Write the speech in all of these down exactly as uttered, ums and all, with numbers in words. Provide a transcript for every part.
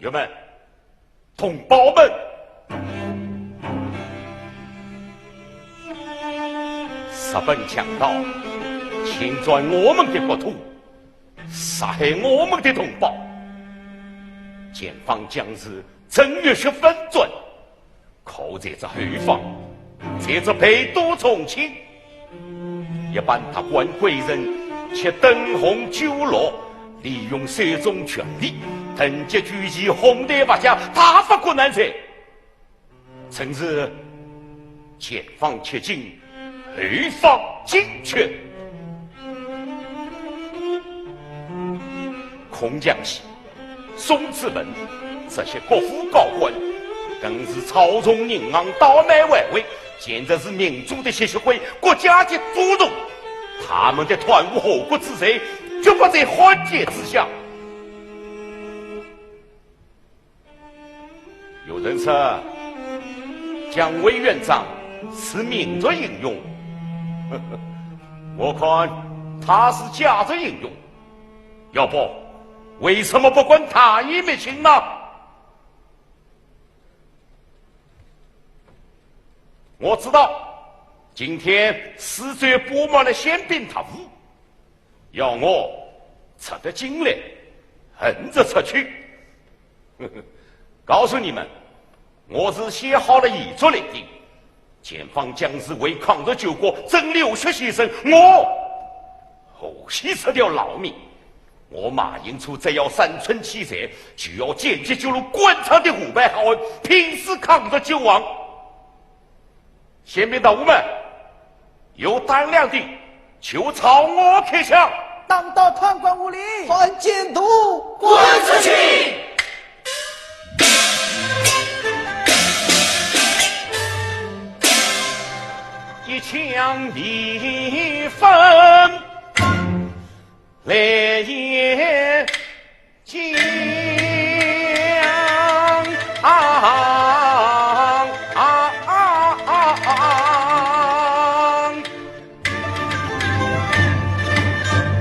友们，同胞们，日本强盗侵占我们的国土，杀害我们的同胞，前方将士正热血奋战， 可在这后方，在这陪都重庆，一班达官贵人却灯红酒绿，利用手中权力，趁机聚集，哄抬物价，大发国难财。正是前方吃紧，后方紧缺。孔祥熙、 宋子文这些国府高官，更是操纵银行倒卖外汇，简直是民族的吸血鬼，国家的蛀虫。他们的贪污祸国之罪，绝不在汉奸之下。有人说，蒋委员长是民族英雄，我看他是甲族英雄。 要不，为什么不管他一笔情呢？我知道，今天四周布满了宪兵特务，要我吃得进来，横着出去。告诉你们，我是写好了遗嘱来的， 前方将士为抗日救国，真流血牺牲，我何须这条老命？我马英初只要三寸七寸，就要见机就入官场的五百好汉，拼死抗日救亡。宪兵特务们，有胆量的就朝我开枪！打倒贪官污吏，汉奸毒，滚出去！ 一枪一分来也将。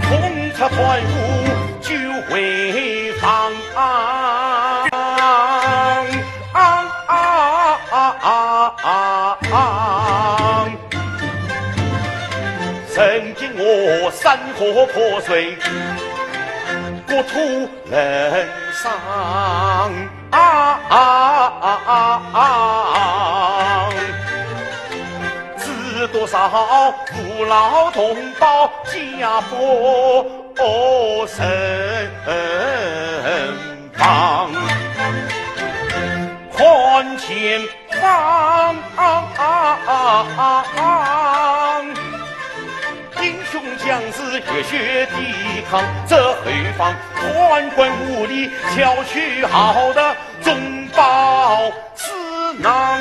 空出团伙救回房。曾经我山河破碎，国土人伤。 啊啊啊啊啊！知多少父老同胞家破人亡，看前方。 英雄将士热血抵抗，这后方贪官污吏巧取豪夺，中饱私囊。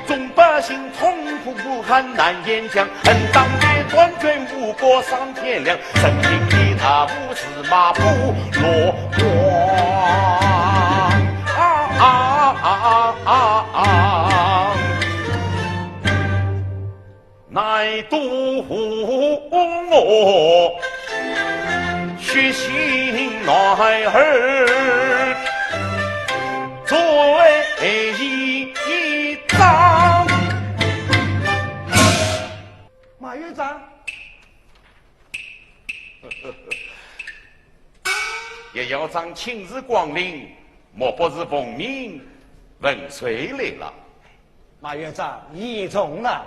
众百姓痛苦不堪难言讲，恨当街断捐五谷上天良，人民的大步 司马不落荒。啊啊啊啊啊！乃独我血性耐儿最张。马院长。 叶校长亲自光临，莫不是奉命问罪来了？马院长，严重了，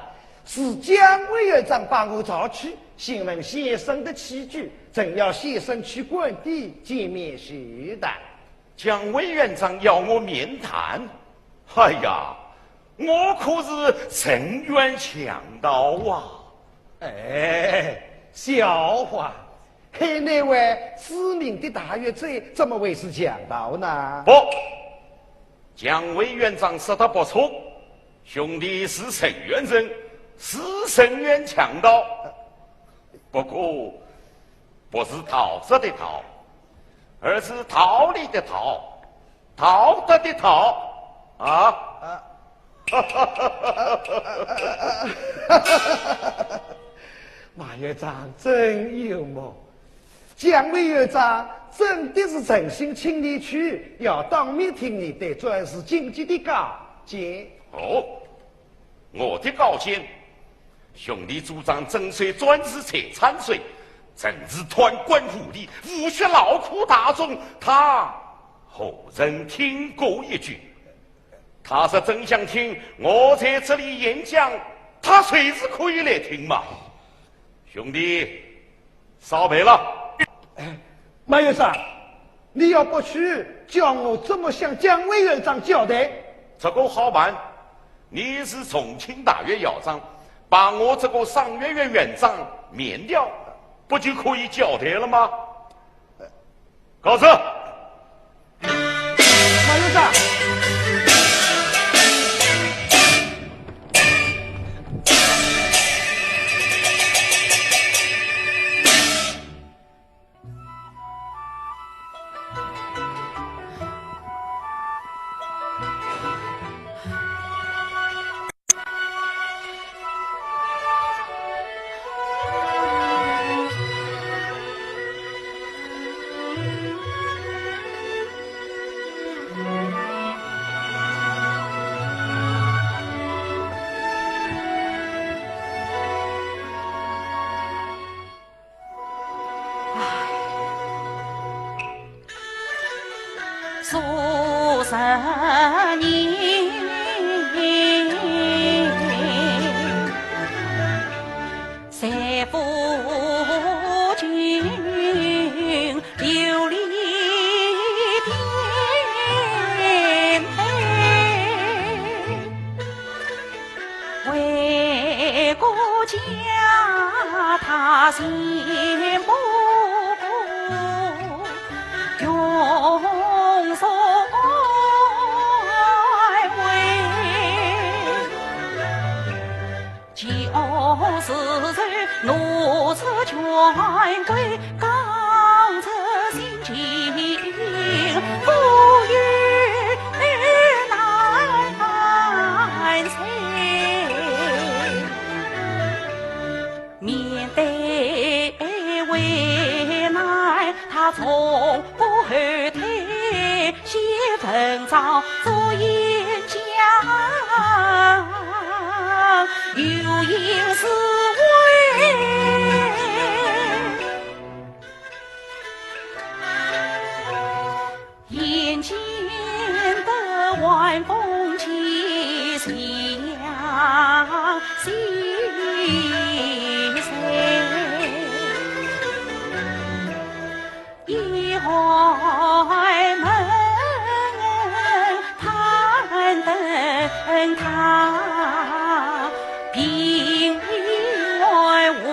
是蒋委员长把我召去，先问先生的起居，正要先生去官邸见面叙谈。蒋委员长要我面谈？哎呀，我可是人员强盗啊！ 哎，笑话！嘿，那位知名的大学者怎么会是强盗呢？不，蒋委员长说得不错，兄弟是人员人，是人员强盗。不过，不是盗贼的盗，而是道理的道。 道德的道啊！啊。马院长真幽默，姜维院长真的是诚心请你去，要当面听你对钻石经济的高见。哦，我的高见？兄弟主张征收钻石财产税，真是贪官污吏，剥削劳苦大众，他何曾听过一句？他是真想听我在这里演讲，他随时可以来听嘛。兄弟，少陪了。马院长，你要不去，叫我怎么向姜维院长交代？这个好办，你是重庆大学校长，把我这个商学院院长免掉，不就可以交代了吗？告辞。马院长。数十年，谁不君流离颠沛？ 为国家，他心不苦，用心安慰。几何时日，怒斥权贵，刚直心情，不与 难谁。面对危难，他从不后退，写文章做演讲，有言是为。 眼见得晚风起，夕阳西斜。倚寒门，攀登塔，凭栏喂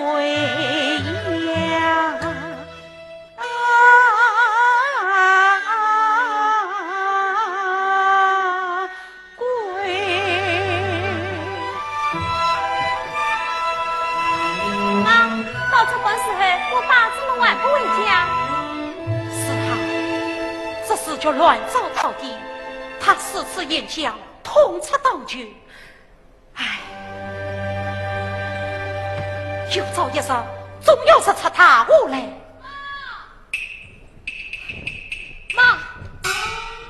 啊，到这般时候，我爸怎么还不回家？是啊，这事就乱糟糟的。他四次演讲，痛斥当局， 唉，有朝一日总要说出大话来。妈，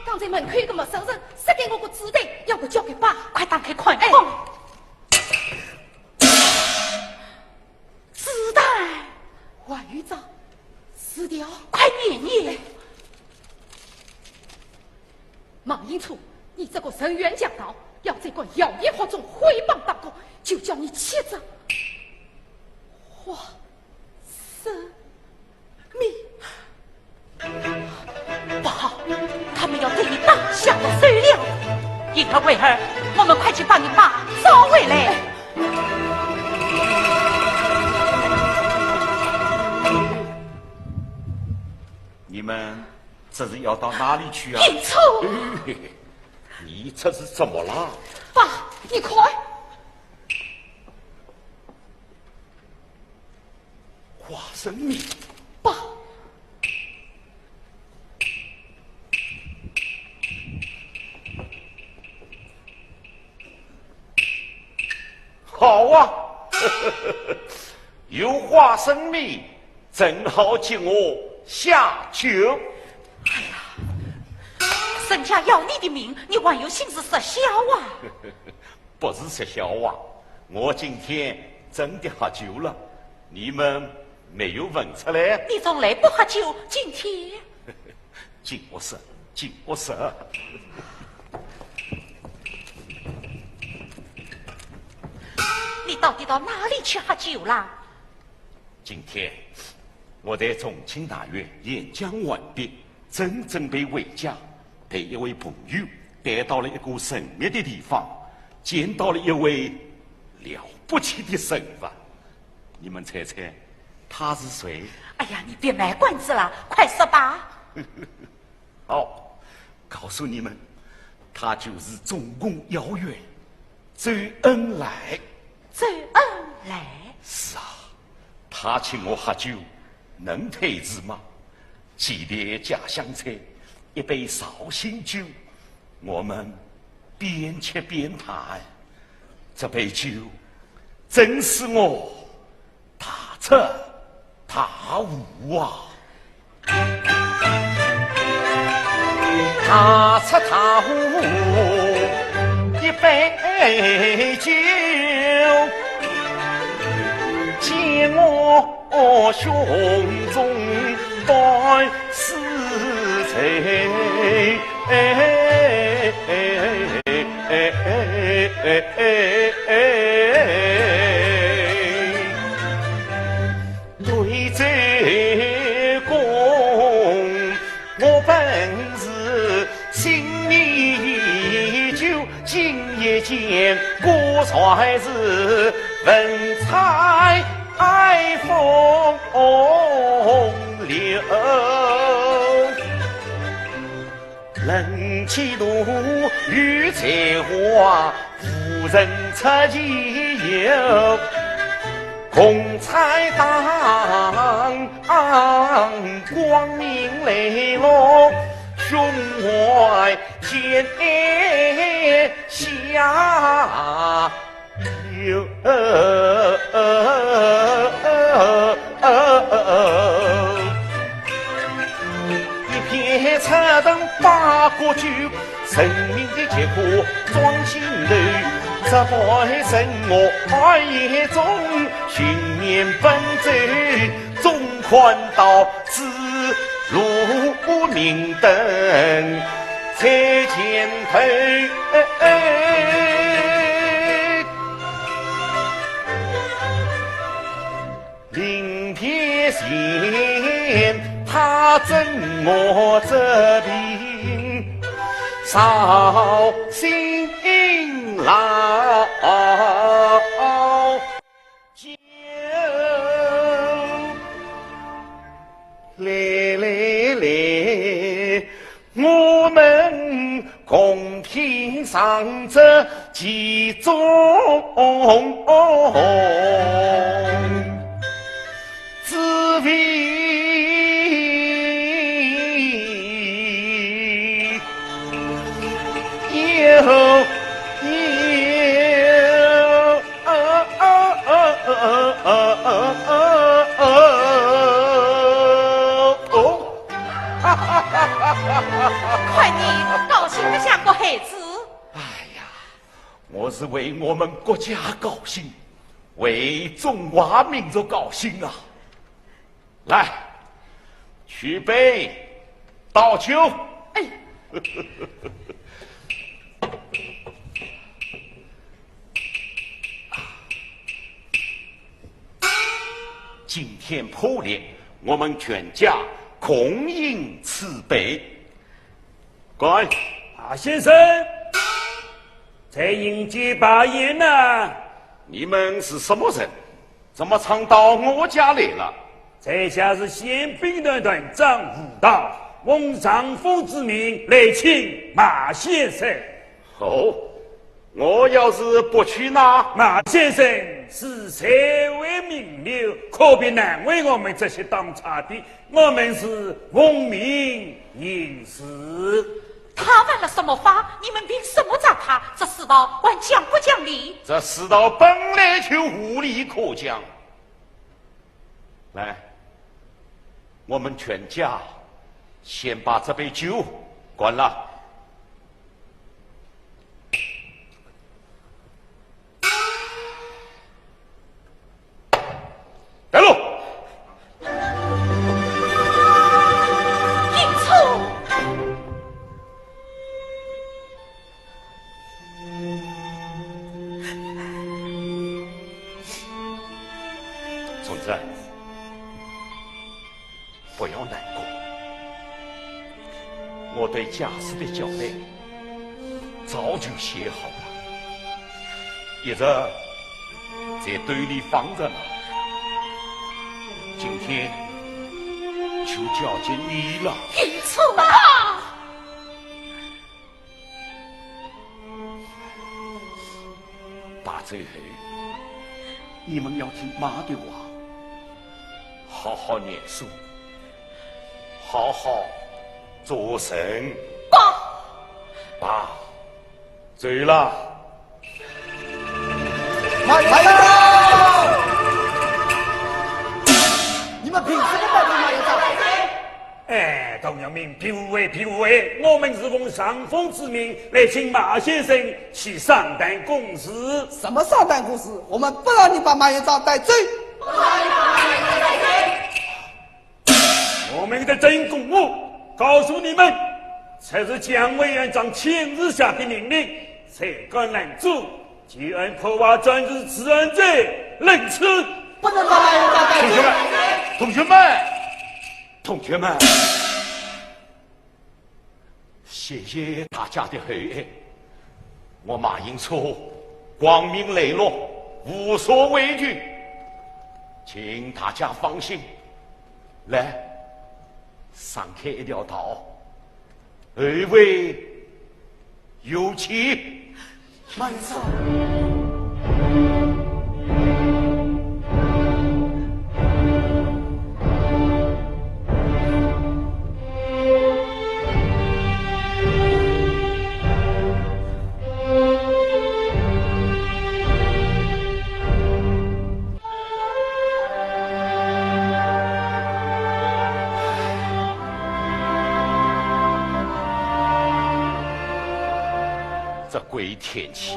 刚才门口一个陌生人塞给我个纸袋，要我交给爸。快打开看一看。哎。纸袋。还有一张字条。快念念。 马英初，你这个人冤假告，要这个谣言惑众，毁谤大国，就叫你吃这花生米。不好，他们要对你爸下毒手了。银儿、桂儿，我们快去把你爸找回来。你们 这是要到哪里去啊？英初！哎，你这是怎么了？爸，你看。花生米。爸。好啊！有话申明，正好接我下酒。哎呀，人家要你的命，你还有心思说笑话？不是说笑话，我今天真的喝酒了，你们没有闻出来？你从来不喝酒，今天？进屋说，进屋说。你到底到哪里去喝酒啦？今天我在重庆大学演讲完毕，正准备回家，被一位朋友带到了一个神秘的地方，见到了一位了不起的人物。你们猜猜，他是谁？哎呀，你别卖关子了，快说吧。好，告诉你们，他就是中共要员周恩来。周恩来？是啊，他请我喝酒，能推辞吗？几碟家乡菜，一杯绍兴酒，我们边吃边谈。这杯酒，真是我 大彻大悟啊！大彻大悟，一杯酒，解我胸中断丝愁。 对周公，我本是心里已久，今夜见过才是文采风流。 论气度与才华，无人出其右。共采当光明磊落，胸怀天下 有一片赤诚八国酒，人民的疾苦装心头。这杯赠我爱也中，寻年奔走总看到 子路明灯在前头。临别前，他赠我这瓶绍兴老 酒。来来来，我们共品尝这其中滋味。 有有哦。看你高兴得像个孩子。哎呀，我是为我们国家高兴，为中华民族高兴啊！ 来，举杯倒酒。哎。今天破例，我们全家共饮此杯。干！马先生，在饮酒罢宴呐。你们是什么人？ 怎么闯到我家来了？在下是宪兵团团长吴道，奉丈夫之命来请马先生。哦，我要是不去呢？马先生是社会名流，可别难为我们这些当差的。 我们是奉命行事。他犯了什么法？你们凭什么抓他？这世道还讲不讲理？这世道本来就无理可讲。来，我们全家先把这杯酒灌了。带路。林冲！从此，不要难过，我对家事的交代早就写好了，一直在堆里放着呢。今天就交给你了。林冲啊！罢酒后，你们要听妈的话，好好念书，好好做人。爸，爸，走了。马院长，你们凭什么摆平马院长？哎，童辕明，别误会，别误会，我们是奉上峰之命来请马先生去商谈公事。什么商谈公事？我们不让你把马院长带走。我们的真公务告诉你们，这是蒋委员长亲自下的命令，谁敢拦阻，就按破坏专制治安罪论处。不能把马院长带走。同学们，同学们，同学们，谢谢大家的厚爱，我马英初光明磊落，无所畏惧，请大家放心。来，让开一条道，后会有期。慢走。这鬼天气，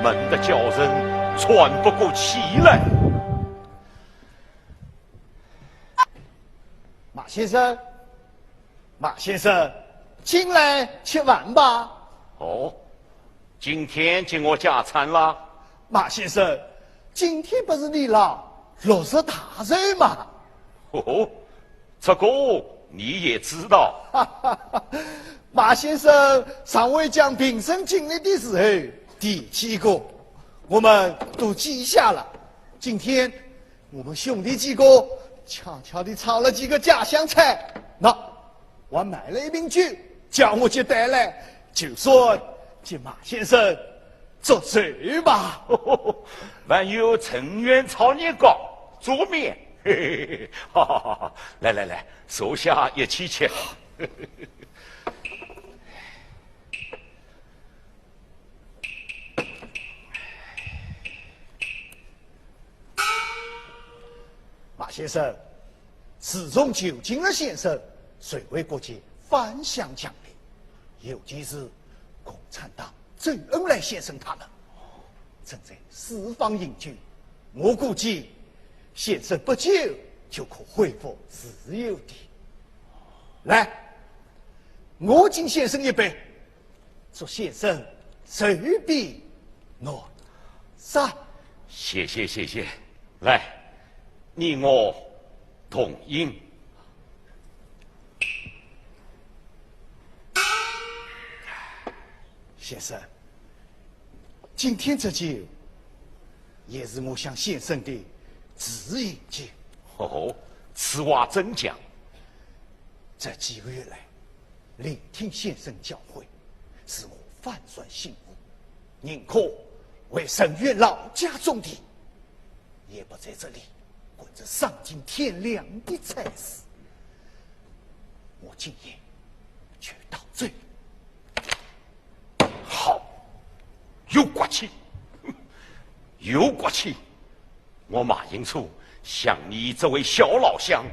闷得叫人喘不过气来。马先生，马先生，进来吃饭吧。哦，今天进我家餐了？马先生，今天不是你老六十大寿吗？哦，这个你也知道？马先生上回讲评审进来的时候提起过，我们都记下了。今天我们兄弟几个悄悄地炒了几个家乡菜，那，我还买了一瓶酒，叫我去带来，就算替马先生祝寿吧。还有陈年炒年糕、煮面，嘿嘿嘿，好好好好，来来来，坐下一起吃。马先生，自从邱金日先生随回国际返乡讲评，尤其是共产党周恩来先生他们正在四方饮酒，我估计先生不久就可恢复自由的。来，我敬先生一杯，祝先生寿比南山。谢谢谢谢，来，你我同饮。先生，今天这酒也是我向先生的致意酒。哦，此话怎讲？这几个月来，聆听先生教诲，是我万算心无，宁可回深源老家种地，也不在这里过这丧尽天良的差事。我今夜就到这里。好，有骨气，有骨气。我马英初向你这位小老乡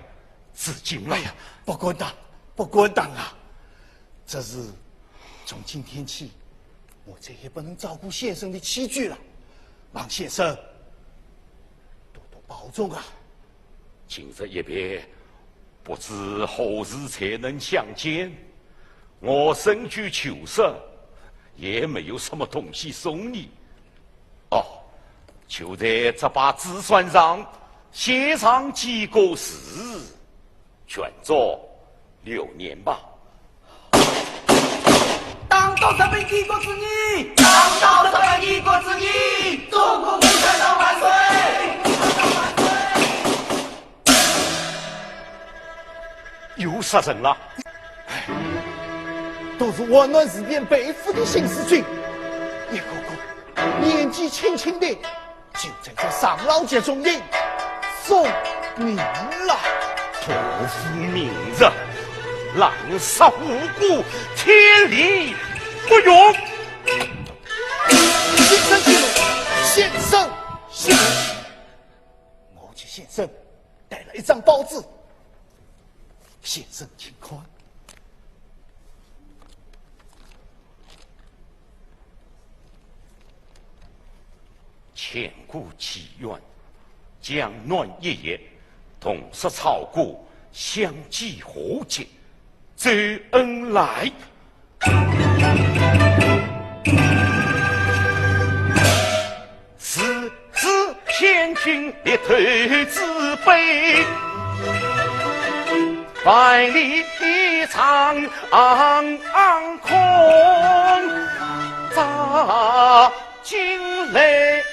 致敬了。哎呀，不敢当，不敢当啊！这是从今天起，我再也不能照顾先生的起居了。望先生多多保重啊！今日一别，不知何时才能相见。我深居囚室，也没有什么东西送你。 哦，就在这把纸扇上写上几个字，卷作留念吧。打倒日本帝国主义！打倒日本帝国主义！中国共产党万岁！又杀人了。唉，都是万难事变被俘的新四军，一个个年纪轻轻的， 就在这上老集中营送命了。辜负明日，滥杀无辜，天理不容。先生，先生，我给先生带了一张报纸，先生请看。 千古奇冤，江南一夜，洞悉草稿，相寄何寄，周恩来。是 是千军列头之悲，万里长空照惊雷。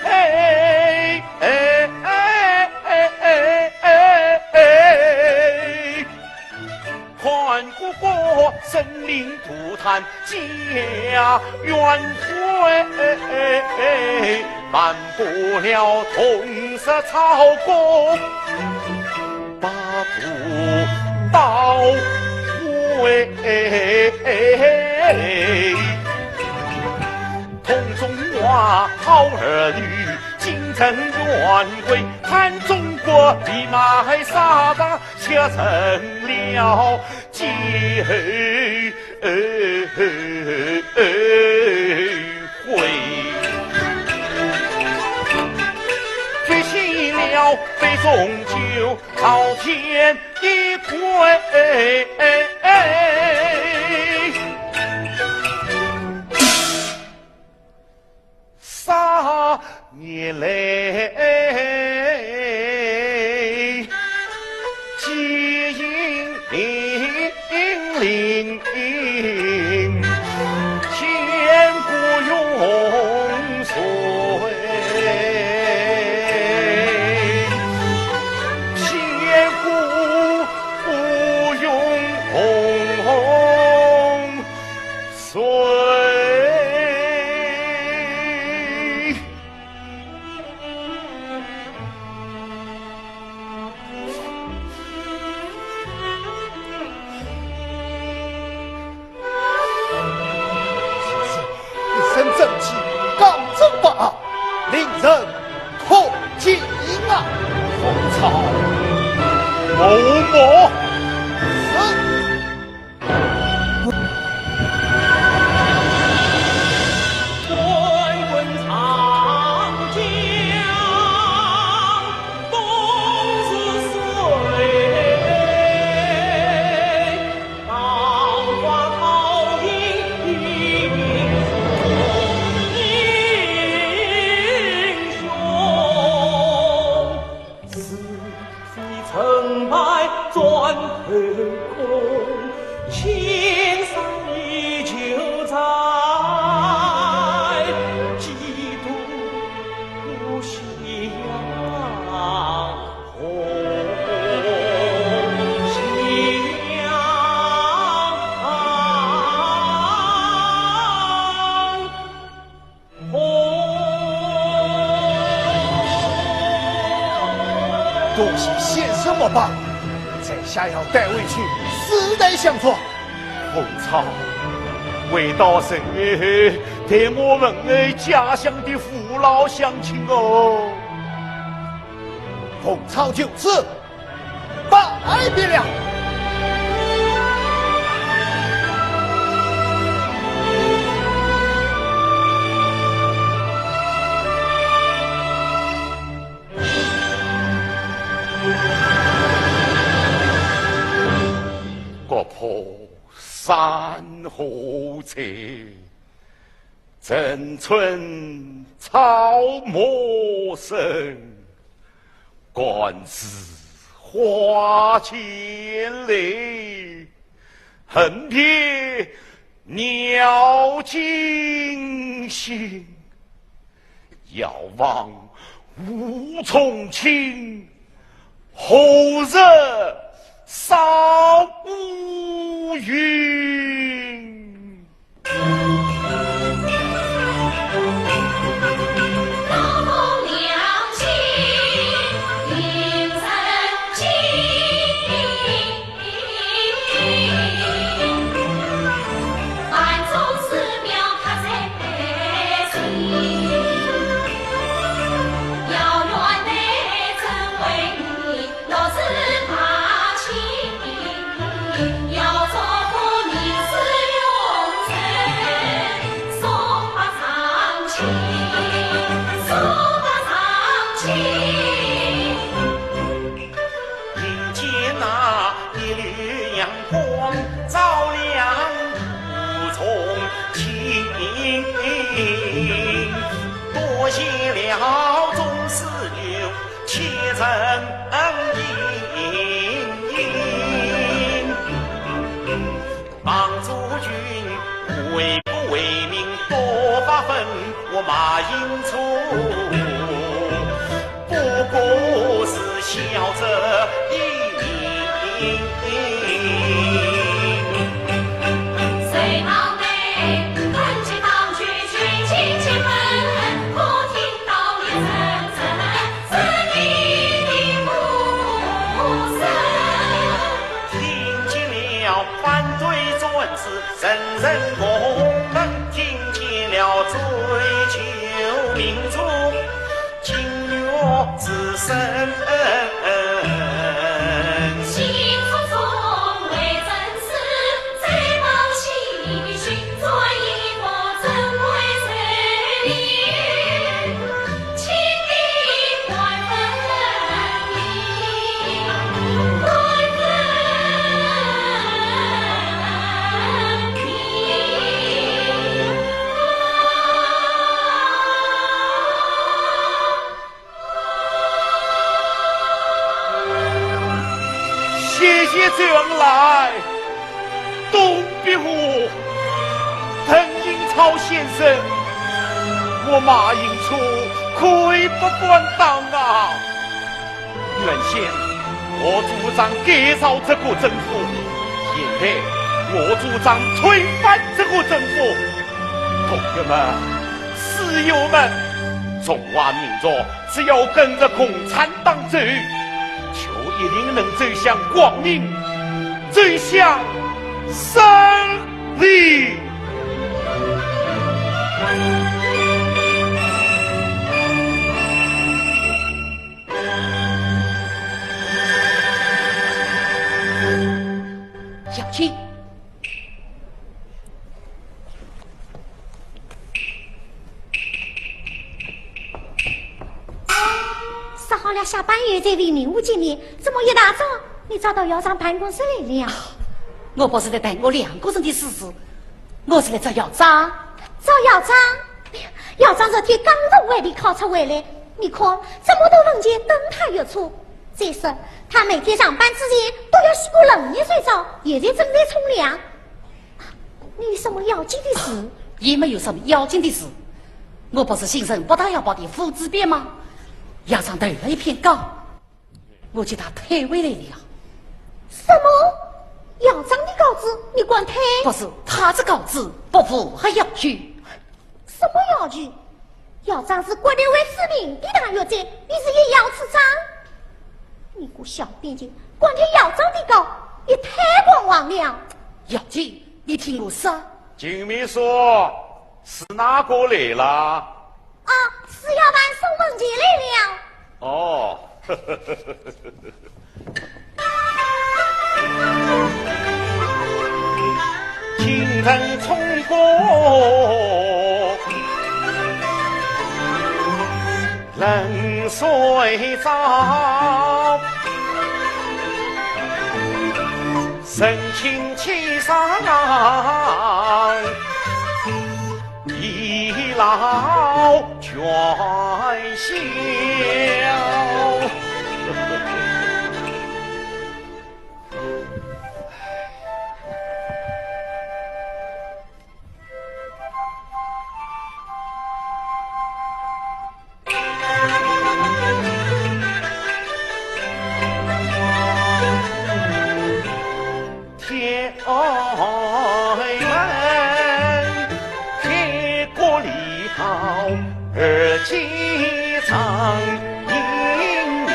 看哥哥生灵涂炭家园灰，瞒不了洞悉草稿把图倒回。洞中花好儿女，竟成冤鬼，看中国的卖沙场， 却成了奸鬼。不幸了，杯中酒，朝天一跪。杀灭嘞，皆因命令，千古永垂，千古永垂。 一身正气，刚正不阿，令人可敬啊！曹操，某某。是。 多谢先生莫把，在下要带回去世代相传。曹操，回到城后，代我问候家乡的父老乡亲哦。同操就此，拜别了。国破山河在， 城春草木深，冠是花千里，恨别鸟惊心。遥望五重青，后日少乌云。谢谢周恩来，东壁虎， 陈英超先生，我马英初愧不敢当啊！原先我主张改造这个政府，现在我主张推翻这个政府。朋友们，书友们，中华民族只要跟着共产党走，就一定能走向光明，走向胜 你。小青。 说好了下班以后再为民务见面，怎么一大早你找到校长办公室来了？我不是来谈我两个人的私事，我是来找校长。找校长？哎呀，校长昨天刚从外地考察回来，你看，这么多文件等他閱读。再说，他每天上班之前都要洗个冷热水澡，现在正在冲凉。 你有什么要紧的事？也没有什么要紧的事。我不是新任北大校报的副主编吗？校长投了一篇稿，我叫他退回来了。什么？校长的稿子你敢退？不是，他这稿子不符合要求。 什么要求？校长是国立会知名的大学者，你是一校之长。你个小编辑，敢退校长的稿，也太狂妄了。小姐，你听我说。金秘书，是哪个来了？啊，是要办送文件来了。哦，今日冲过冷水澡，神清气爽，一老全消。天安门，天国里头，二街上，迎鸟。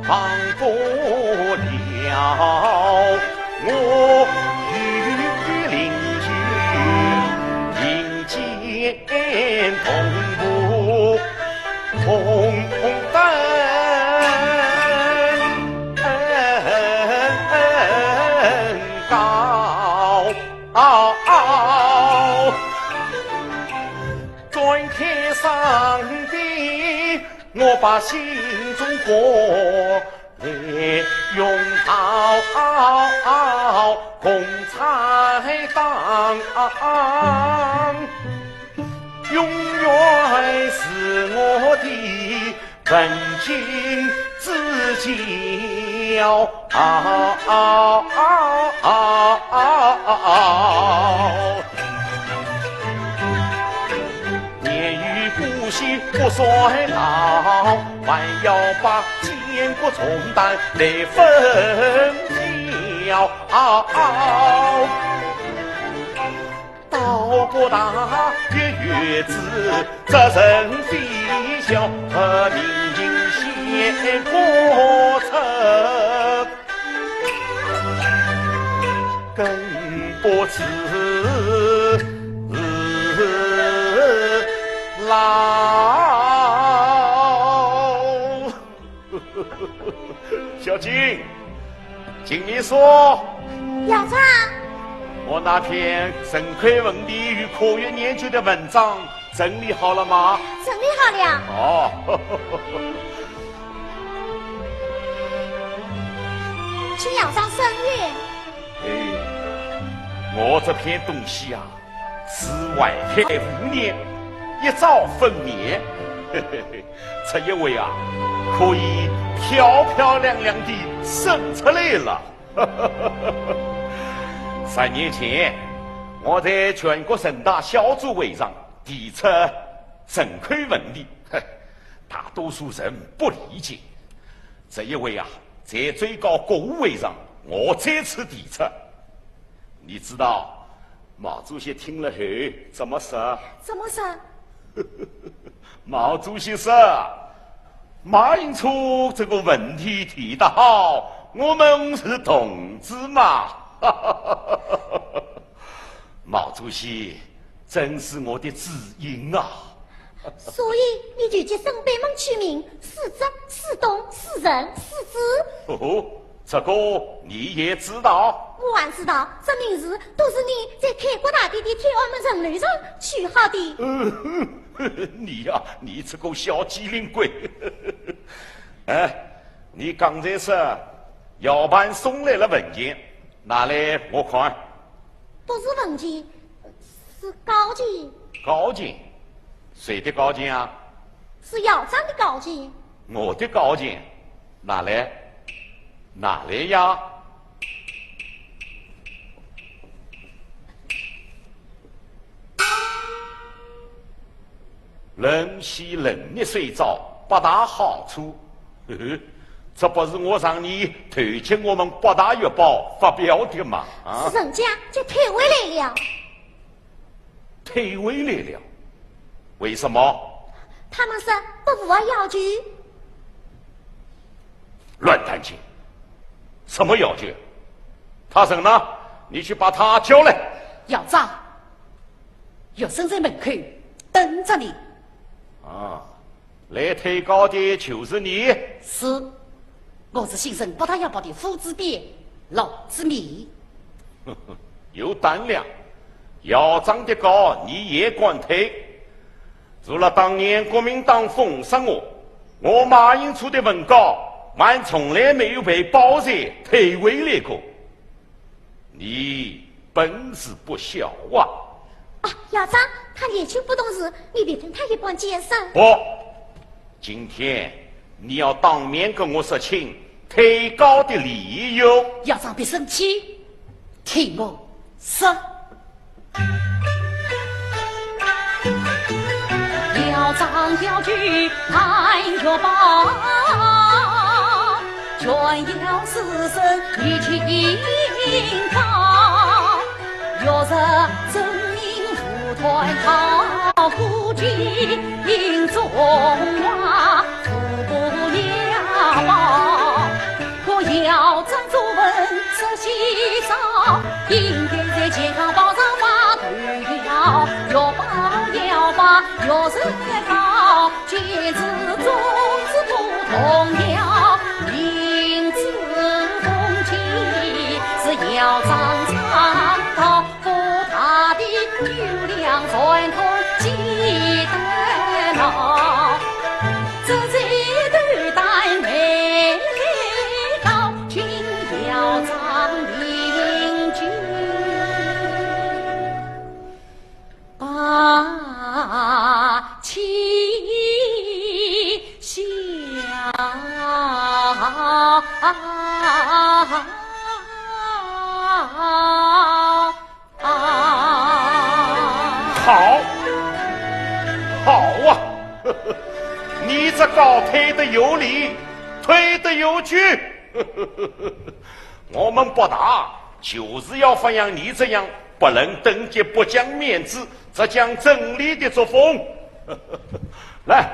忘不了我与邻居并肩同步同奔高。转看上边，我把心中话 来用到共产党，永远是我的问君之交。年逾古稀不衰老，还要把建国重担来分担。到过大的日子，责任非小，明镜先过尺。 更不知老。小金，金秘书，校长，我那篇《陈魁文帝与科学研究》的文章整理好了吗？整理好了。哦。 请校长审阅。哎，我这篇东西啊，是外开五年，一朝分娩，这一回啊，可以漂漂亮亮地生出来了。三年前，我在全国人大小组会上提出《陈魁文帝》，大多数人不理解。 这一回啊，在最高国务会上，我再次提出。你知道毛主席听了后怎么说？怎么说？毛主席说，马寅初这个问题提得好，我们是同志嘛。毛主席真是我的知音啊。 所以你就给沈贝门取名四则、四东、四仁、四子。哦，这个你也知道？我还知道，这名字都是你在开国大典的天安门城楼上取好的。呃，你呀，你这个小机灵鬼。哎，你刚才说姚盘送来了文件，拿来我看。不是文件，是稿件。稿件？ 谁的稿件啊？是校长的稿件。我的稿件？拿来，拿来呀！人喜人热水澡八大好处，呵呵，这不是我让你投寄我们八大月报发表的吗？啊？是人家就退回来了。 退回来了。为什么？他们说不符合要求。乱弹琴！什么要求？他人呢？你去把他叫来。校长，学生在门口等着你。啊，来退稿的就是你。是，我是姓沈，八大洋报的副主编陆子面。有胆量，姚章的稿你也敢退？除了当年国民党封杀我，我马英初的文稿，还从来没有被报社退回来过。 你本事不小啊！啊，姚章，他年轻不懂事，你别听他一般见识。不，今天你要当面跟我说清退稿的理由。姚章别生气，听我说。 姚章要去看月报，全要师生一起报。月色证明无端逃，孤军中华无不了报。可姚章作文说稀少，应该在街上报上发头条。 要把要把要人高，简直种子不动摇。明知风景是要张张道，不怕的有两传统记得牢。这是一段美丽高，请要张明君。 把旗下。好，好啊！你这稿退得有理，退得有据。我们北大就是要发扬你这样不论等级、不讲面子、只讲真理的作风。来，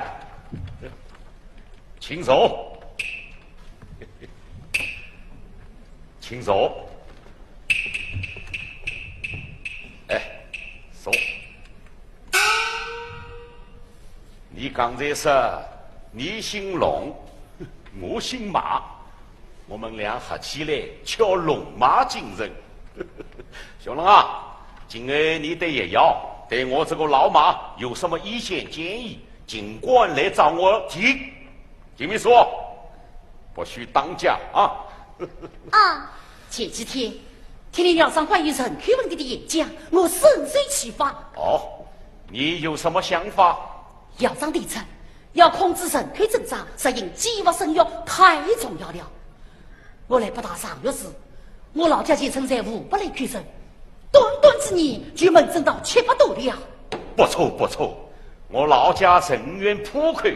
请坐，请坐。哎，坐。你刚才说你姓龙，我姓马， 我们俩合起来叫龙马精神。小龙啊，今后你对叶校，对我这个老马有什么意见建议，尽管来找我提。金秘书，不许打架啊！啊，前几天听了姚章关于人口问题的演讲，我深受启发。哦，你有什么想法？姚章提出，要控制人口增长，实行计划生育太重要了。 我来北大上学时，我老家全村才五百来口人，短短几年就门诊到七百多了。不错不错，我老家人员浦口，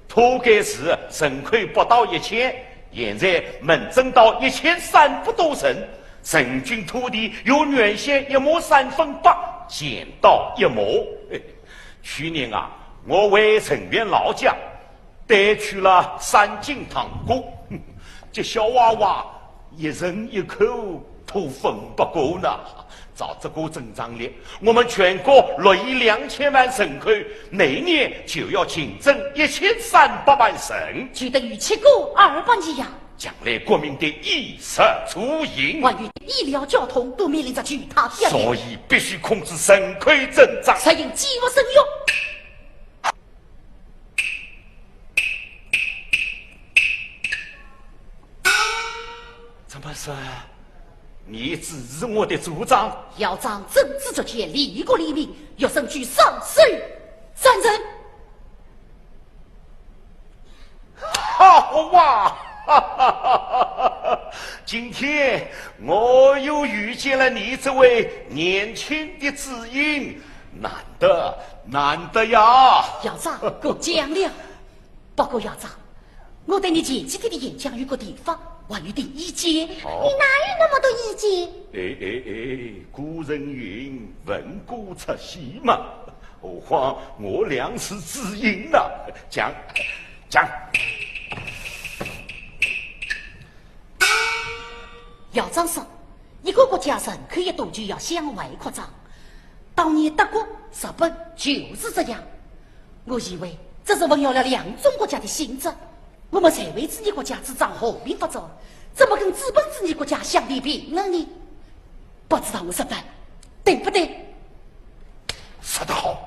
浦口市人口不到一千，现在门诊到一千三百多人，人均土地由原先一亩三分八减到一亩。去年啊，我为陈县老家 带去了三斤糖果，哼，这小娃娃一人一口都分不够呢。照这个增长率，我们全国六亿两千万人口，每年就要新增一千三百万人，就等于七个二百年呀。将来国民的衣食住行，还有医疗交通都面临着巨大压力。所以必须控制人口增长。实行计划生育。 怎么说？你支持我的主张？姚章真知灼见，利国利民，学生举双手赞成。好啊！今天我又遇见了你这位年轻的知音，难得，难得呀！姚章，过奖了。不过姚章，我对你前几天的演讲有个地方，还有点意见。哦。你哪有那么多意见？哎哎哎，古人云，文姑出西嘛，何况我俩是知音呐。讲，讲。姚章说，一个国家人口一多就要向外扩张。当年德国、日本就是这样。我以为这是混淆了两种国家的性质。我们社会主义国家主张和平发展，怎么跟资本主义国家相提并论呢？不知道我说的对不对？说得好，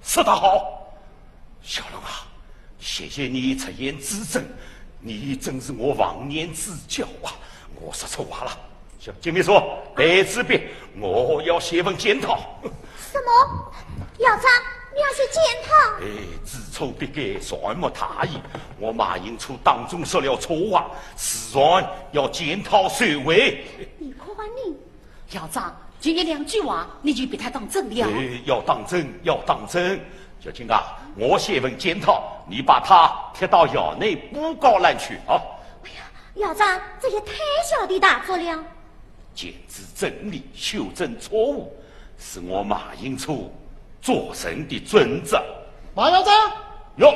说得好，小龙啊，谢谢你出言指正，你真是我忘年之交啊！我说错话了，小金秘书，带支笔，我要写份检讨。什么？校长，你要写检讨？哎，知错必改，善莫大焉。我马英初当众说了错话，自然要检讨收回。你看你，校长，就一两句话，你就把它当真了？哎，要当真，要当真。小金啊，我写份检讨，你把它贴到校内布告栏去啊。哎呀，校长，这也太小题大做了。检讨真理，修正错误，是我马英初做人的准则。马校长，哟，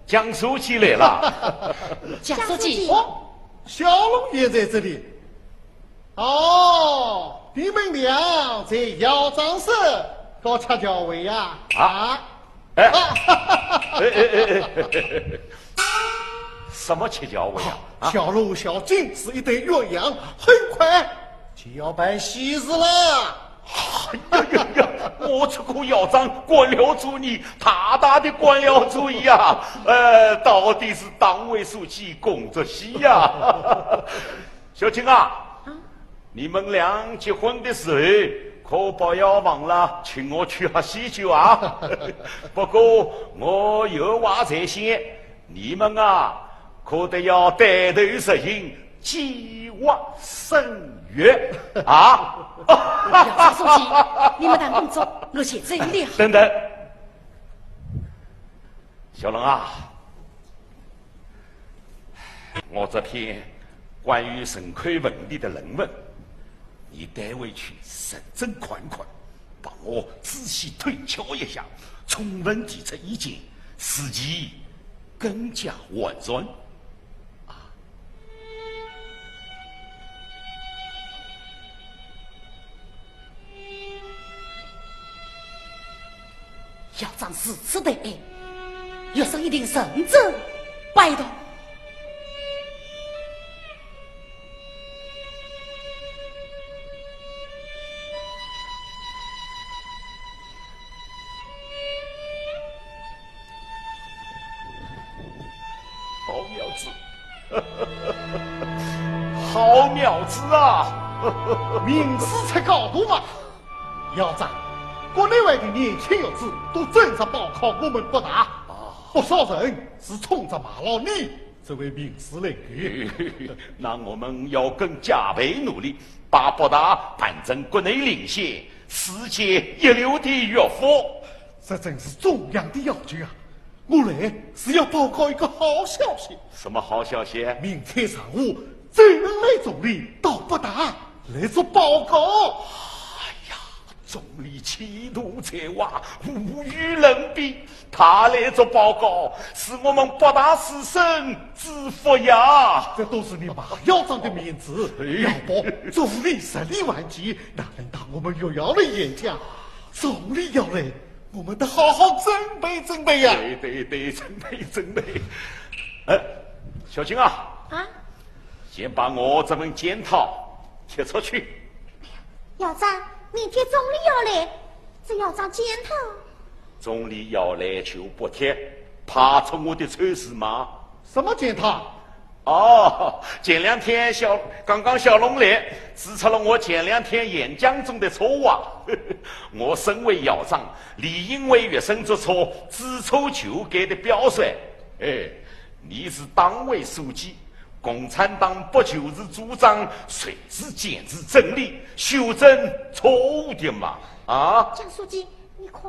江书记来了。江书记，哦，小龙也在这里。哦，你们俩在校长室搞吃教委呀？啊，哎，哎哎哎哎，什么吃教委啊？啊，小龙、小金是一对鸳鸯，很快就要办喜事了。哎呀呀呀！我这个校长官僚主义，大大的官僚主义呀！呃，到底是党委书记功德喜呀！小金啊，你们俩结婚的时候，可不要忘了请我吃喝喜酒啊！不过我有话在先，你们啊，可得要带头实行计划生育啊！校长书记，你们谈工作，我先走了。等等，小龙啊，我这篇关于人口问题的论文，你带回去认真看看，帮我仔细推敲一下，充分提出意见，使其更加完善。校长如此大爱，学生一定认真拜读。好苗子，好苗子啊！名师出高徒嘛。校长，国内外的年轻学子都争着报考我们北大，不少人是冲着马老你这位名师来的。那我们要更加倍努力，把北大办成国内领先、世界一流的学府。这真是中央的要求啊！我来是要报告一个好消息。什么好消息？明天上午，周恩来总理到北大来做报告。哎呀，总理气度才华，无与伦比。他来做报告，是我们北大师生之福呀。这都是你马校长的面子，要不总理实力万全，哪能当我们学校的演讲？总理要来，我们得好好准备准备呀。对对对，准备准备。哎，小金啊，啊，先把我这份检讨贴出去。校长，明天总理要来，这要张检讨。总理要来就不贴，怕出我的丑事吗？什么检讨？哦，前两天小刚刚小龙来指出了我前两天演讲中的错误啊。我身为校长，理应为学生做出知错就改的表率。哎，你是党委书记，共产党不就是主张随时坚持真理，修正错误的嘛？啊？江书记，你看。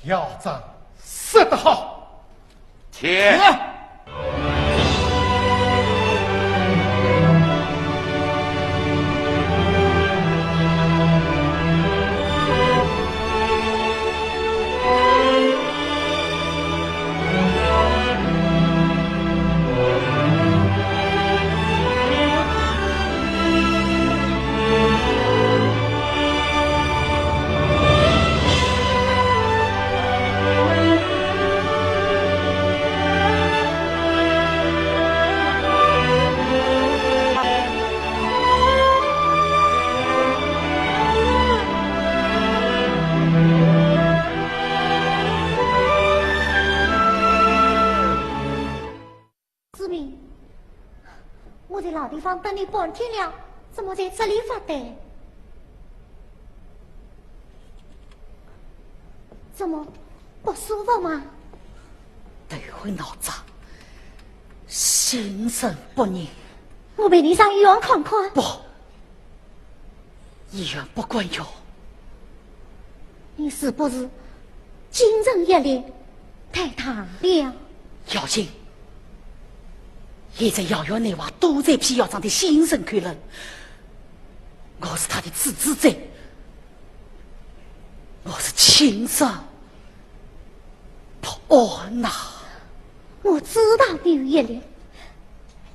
校长说得好。天。志明，我在老地方等你半天了，怎么在这里发呆？怎么，不舒服吗？头昏脑胀，心神不宁。我陪你上医院看看。不，医院不管用。你是不是精神压力太大了？小心，现在药院内外都在批校长的新生口论，我是他的支持者，我是亲生不安呐。我知道你有压力，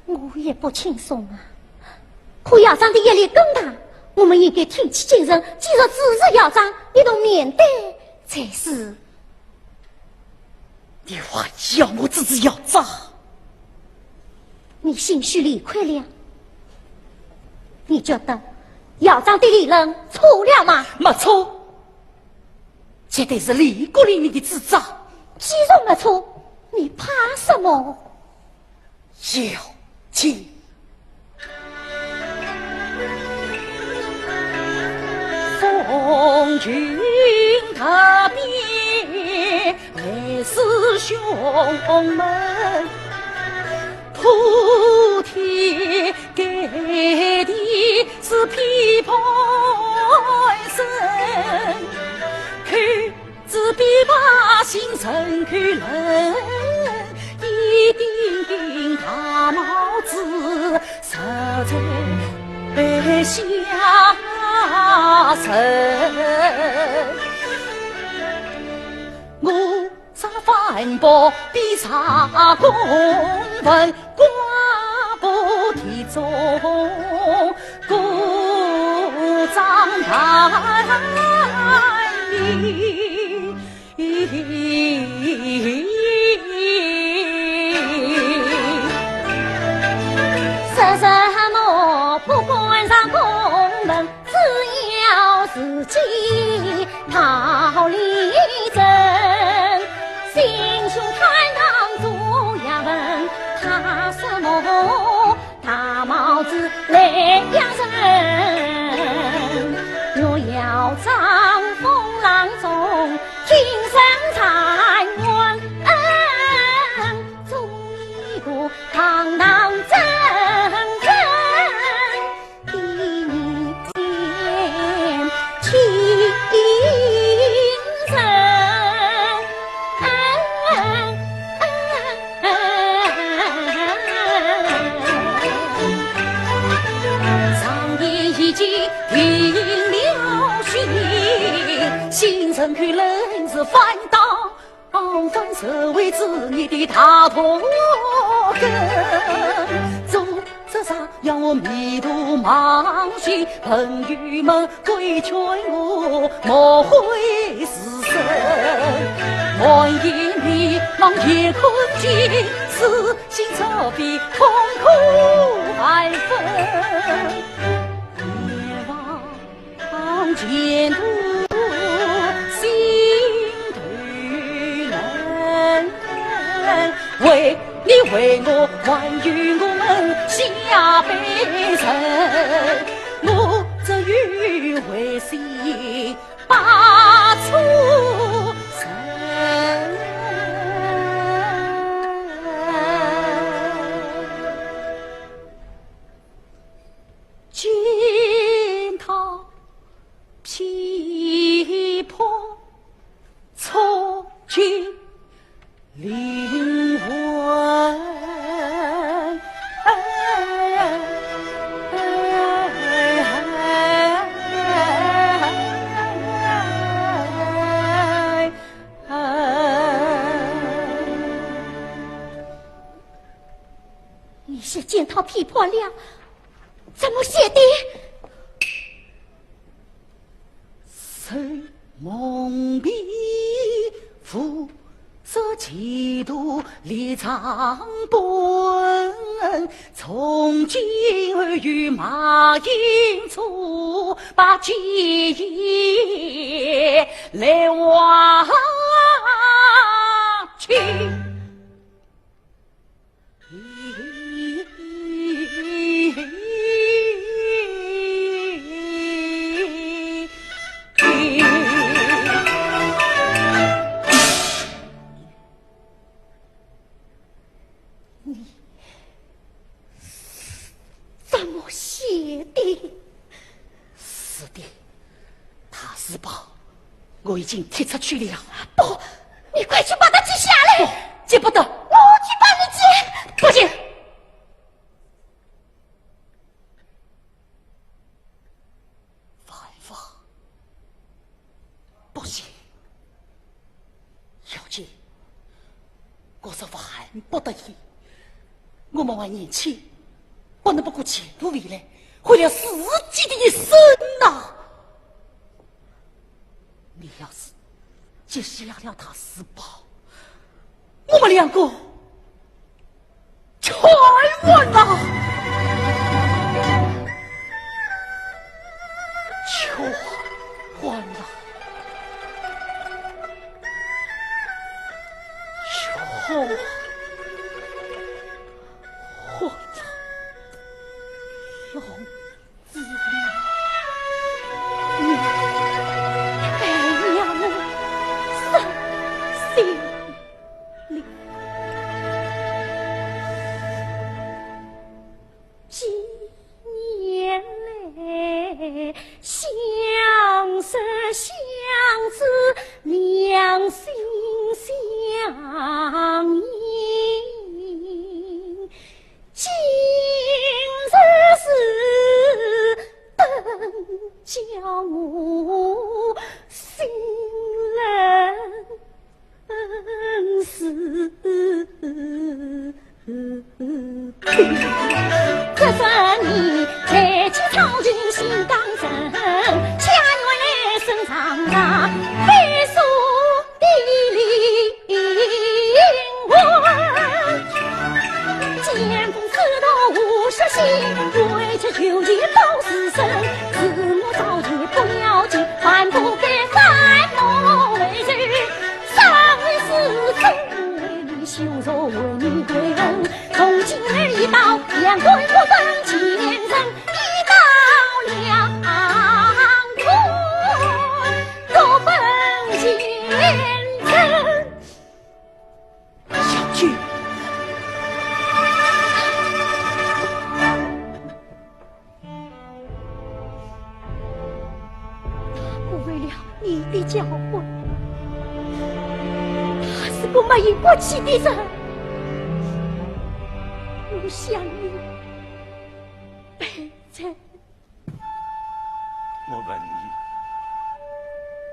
我也不轻松啊。可校长的压力更大，我们应该挺起精神，继续支持校长，一同面对才是。你还要我支持校长？你兴许理亏了。你觉得校长的理论错了吗？没错，绝对是利国利民的主张。既然没错，你怕什么？ 小姐。奉君特别为师兄们，铺天盖地是批判声，口 只比百姓人口冷，一顶顶大帽子实在被下人。我上反驳比查公文，寡不敌众，鼓掌难离。 说什么不管上公文，只要自己道理真。心胸坦荡做学问，怕什么 大帽子来扬声，我要丈风浪中精神站稳，做一个堂堂正正的人。 上言已经定了心，新人口论是反党，反社会主义的大毒根。做 这场让我迷途忘形，朋友们规劝我莫会自生。满眼迷茫也困境，自信早比痛苦万分。 望前途心头冷，为你为我还有我们下辈人，我只有违心八处人。 惊涛噼破，触进灵魂。你是惊涛噼破了，怎么写的？ 受蒙蔽，负着歧途立场本，从今后与马英九把基业来划清。我已经踢出去了。不，你快去把他接下来。不，接不得。我去帮你接。不行。万福，不行。小姐，我说万不得已，我们还年轻，不能不顾前途未来，毁了自己的一生呐。 你要是接下了他四宝，我们两个全完了，全完了，全完了。我为了你的教诲，他是个没有骨气的人，我想你白在。我问你，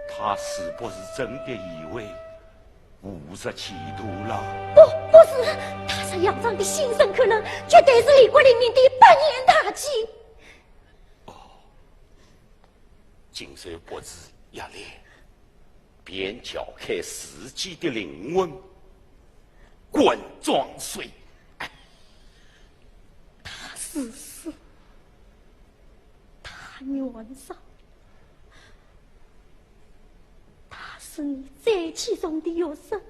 他是不是真的以为 无日前途了？不，不是，他是杨昌的心神可能，绝对是李国林命的百年大计。哦，今日不是夜练，便撬开自己的灵魂，灌装水。哎，他是死，他愿上。 他是你最器重的学生，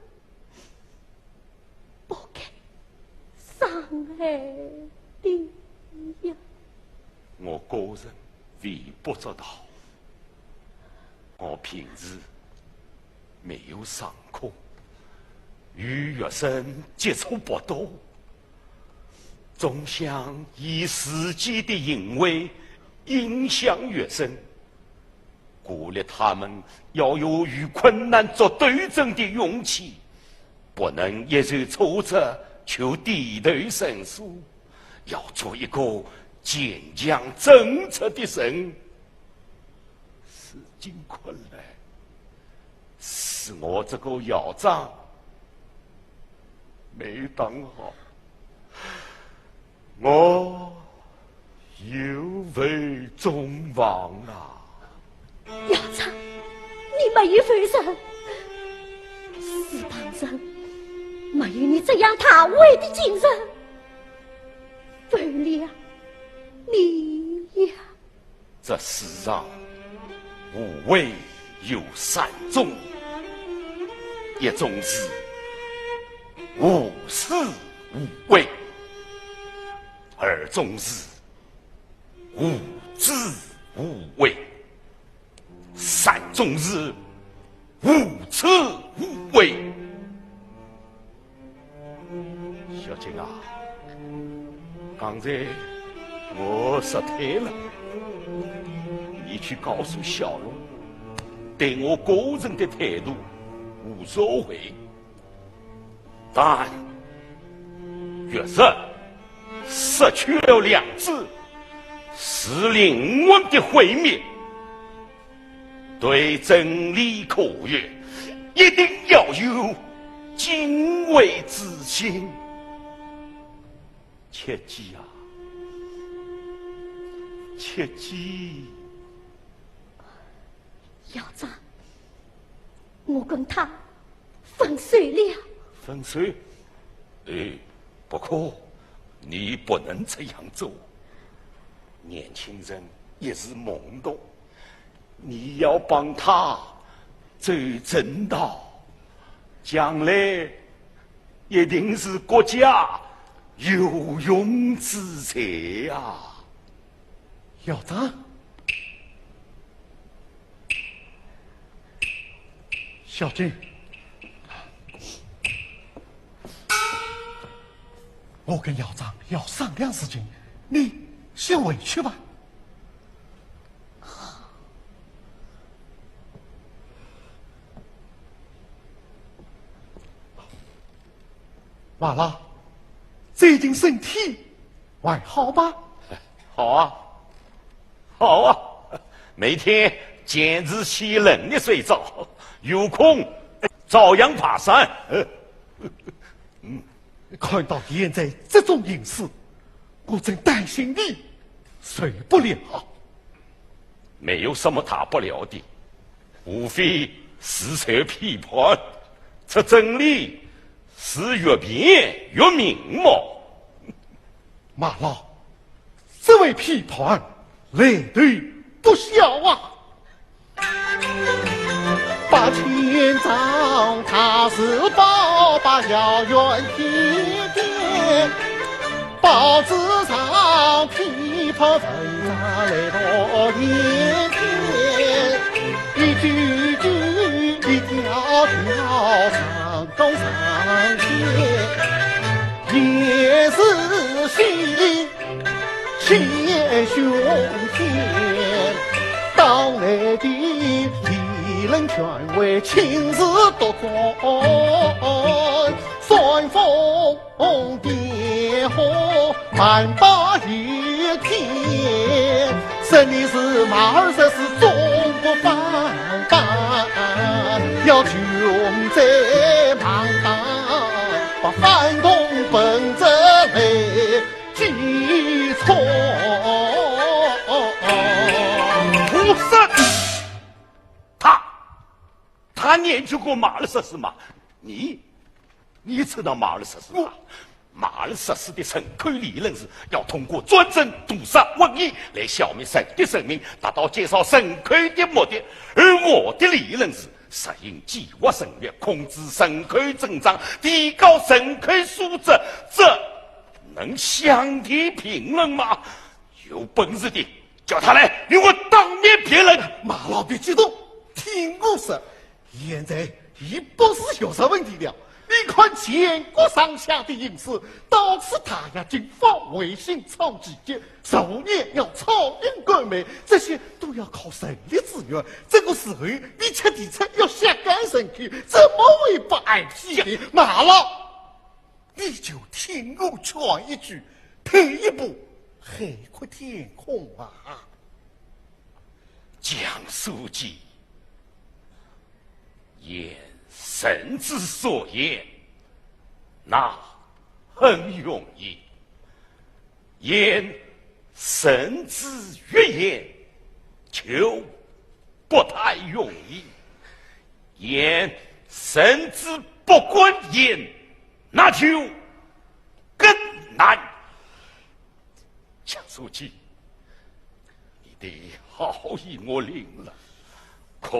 不该伤害的呀。我个人微不足道，我平时没有上课，与学生接触不多，总想以自己的行为影响学生。 鼓励他们要有与困难作斗争的勇气，不能一受挫折就低头认输，要做一个坚强正直的人。如今看来，是我这个校长没当好。 我有违众望啊。校长，你没有为人，世旁人没有你这样大爱的精神，为了你呀。 这世上无为有三种，一种是无私无为，二种是无知无畏，三种是无慈无悲。 小金啊，刚才我失态了，你去告诉小龙，对我个人的态度无所谓。但若是失去了良知，是灵魂的毁灭。对真理科学，一定要有敬畏之心。切记啊，切记！校长，我跟他分手了。分手？哎，不可，你不能这样做。年轻人一时懵懂，你要帮他走正道，将来一定是国家有用之才啊。校长，小金，我跟校长要商量事情，你先回去吧。马老，最近身体还好吗？好啊，好啊，每天坚持洗冷热水澡，有空照样爬山。看到你现在这种形势，我真担心你受不了。没有什么大不了的，无非是受批判，这真理是越辩越明嘛。马老，这位批判来头不小啊。八千丈大字报，八条远天边，报纸上批判文章来到天边，一句句，一条条，上当上天，也是心 千凶险，当来的理论权威亲自督战，煽风点火，瞒报一天，说你是马二十四中国反党，要穷追猛打，把反动本子来 记错。不是他，他研究过马二十四吗？你，你知道马二十四吗？马二十四的人口理论是要通过专政、屠杀、瘟疫来消灭人的生命，达到减少人口的目的。而我的理论是 实行计划生育，控制人口增长，提高人口素质，这能相提并论吗？有本事的，叫他来与我当面辩论。马老别激动，听我说，现在已不是学术问题了。你看全国上下的形势，到处打压军阀，违心操纪律， 少年要操营管媒，这些都要靠人力资源。这个时候，你却提出要削减人口，怎么会不挨批评？马老，你就听我劝一句，退一步，海阔天空啊！江书记，言人之所言，那很容易。 言人之欲言，就不太容易。言人之不敢言，那就更难。江书记，你的好意我领了，可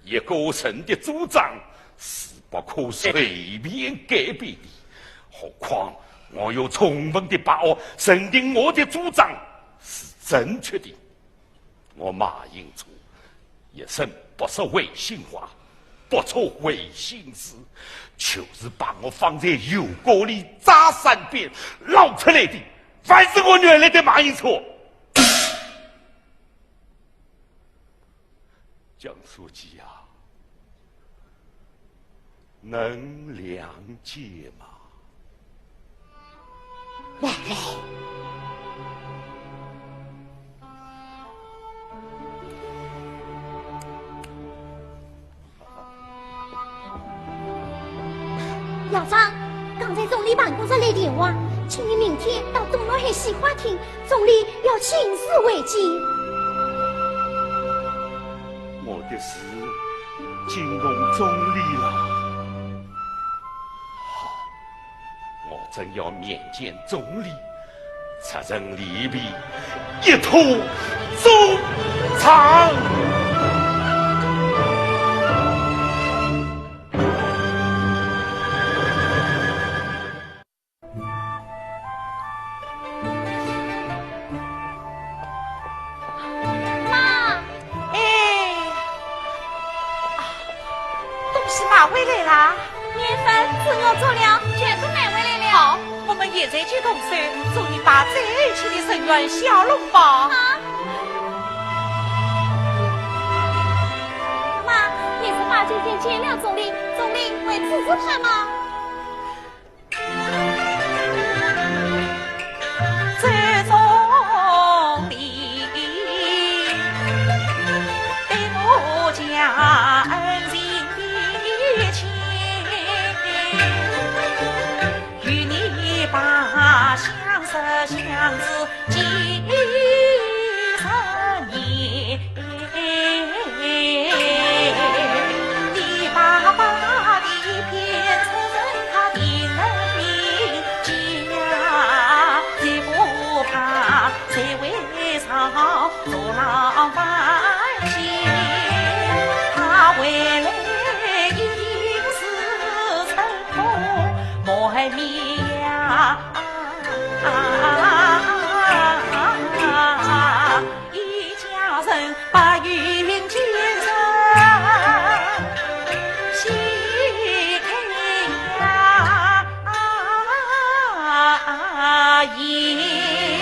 一个人的主张是不可随便改变的。何况我有充分的把握，认定我的主张是正确的。我马英初一生不说违心话，不做违心事，就是把我放在油锅里炸三遍，捞出来的还是我原来的马英初。江书记啊，能谅解吗？妈妈。校长，刚才总理办公室来电话，请你明天到东南海戏花厅，总理要亲自会见。我的事 惊动总理了。好，我正要面见总理，出人礼毕，一吐衷肠。 妈。哎。啊，东西买回来啦？面粉、猪肉、佐料，全都买回来了。好，我们现在就动手，做一把最爱吃的人缘小笼包。好。妈，你是把这件见了总理，总理会支持他吗？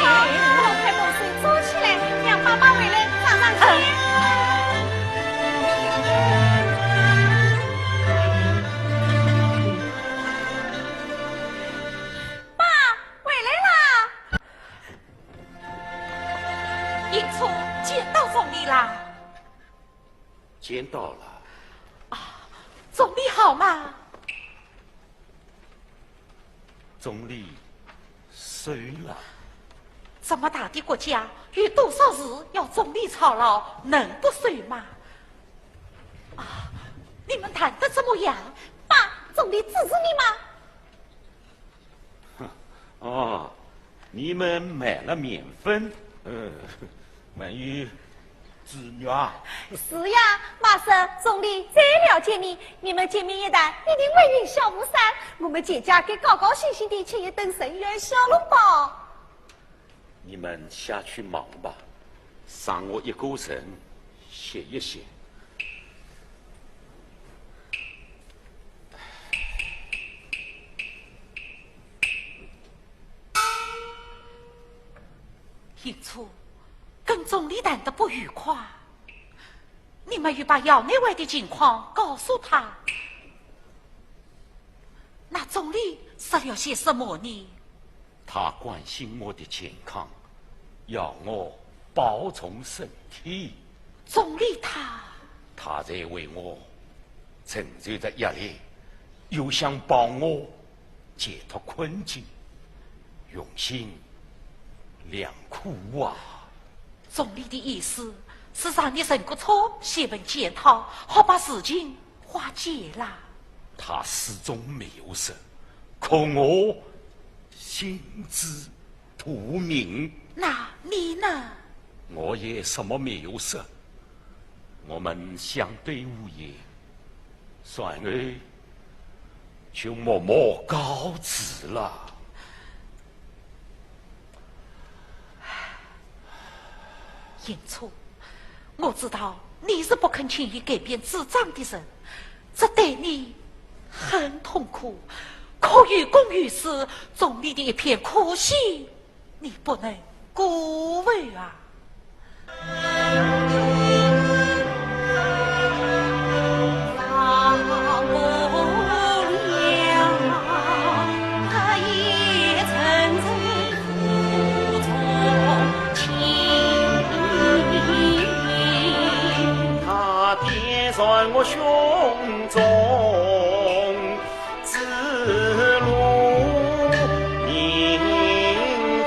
好，快把水做起来，让爸爸回来打打气。爸，回来啦！迎初，见到总理啦。 见到了。啊，总理好吗？总理瘦了。这么大的国家，有多少事要总理操劳，能不瘦吗？啊，你们谈得怎么样？爸，总理支持你吗？ 哼，哦，你们买了面粉，呃，还有猪肉啊？是呀，马上总理最了解你，你们见面一谈，一定会云消雾散。我们全家该高高兴兴地吃一顿人缘小笼包。 你们下去忙吧，剩我一个人歇一歇。迎初，跟总理谈得不愉快，你没有把校内外的情况告诉他。那总理说了些什么呢？ 他关心我的健康，要我保重身体。总理他……他在为我承受着压力，又想帮我解脱困境，用心良苦啊。总理的意思是让你陈国初写文检讨，好把事情化解啦。他始终没有说，可我 心知肚明。那你呢？我也什么没有说。我们相对无言，然后就默默告辞了。迎初，我知道你是不肯轻易改变主张的人，这对你很痛苦。可有功于私，总理的一片苦心，你不能辜负啊。胸中之路明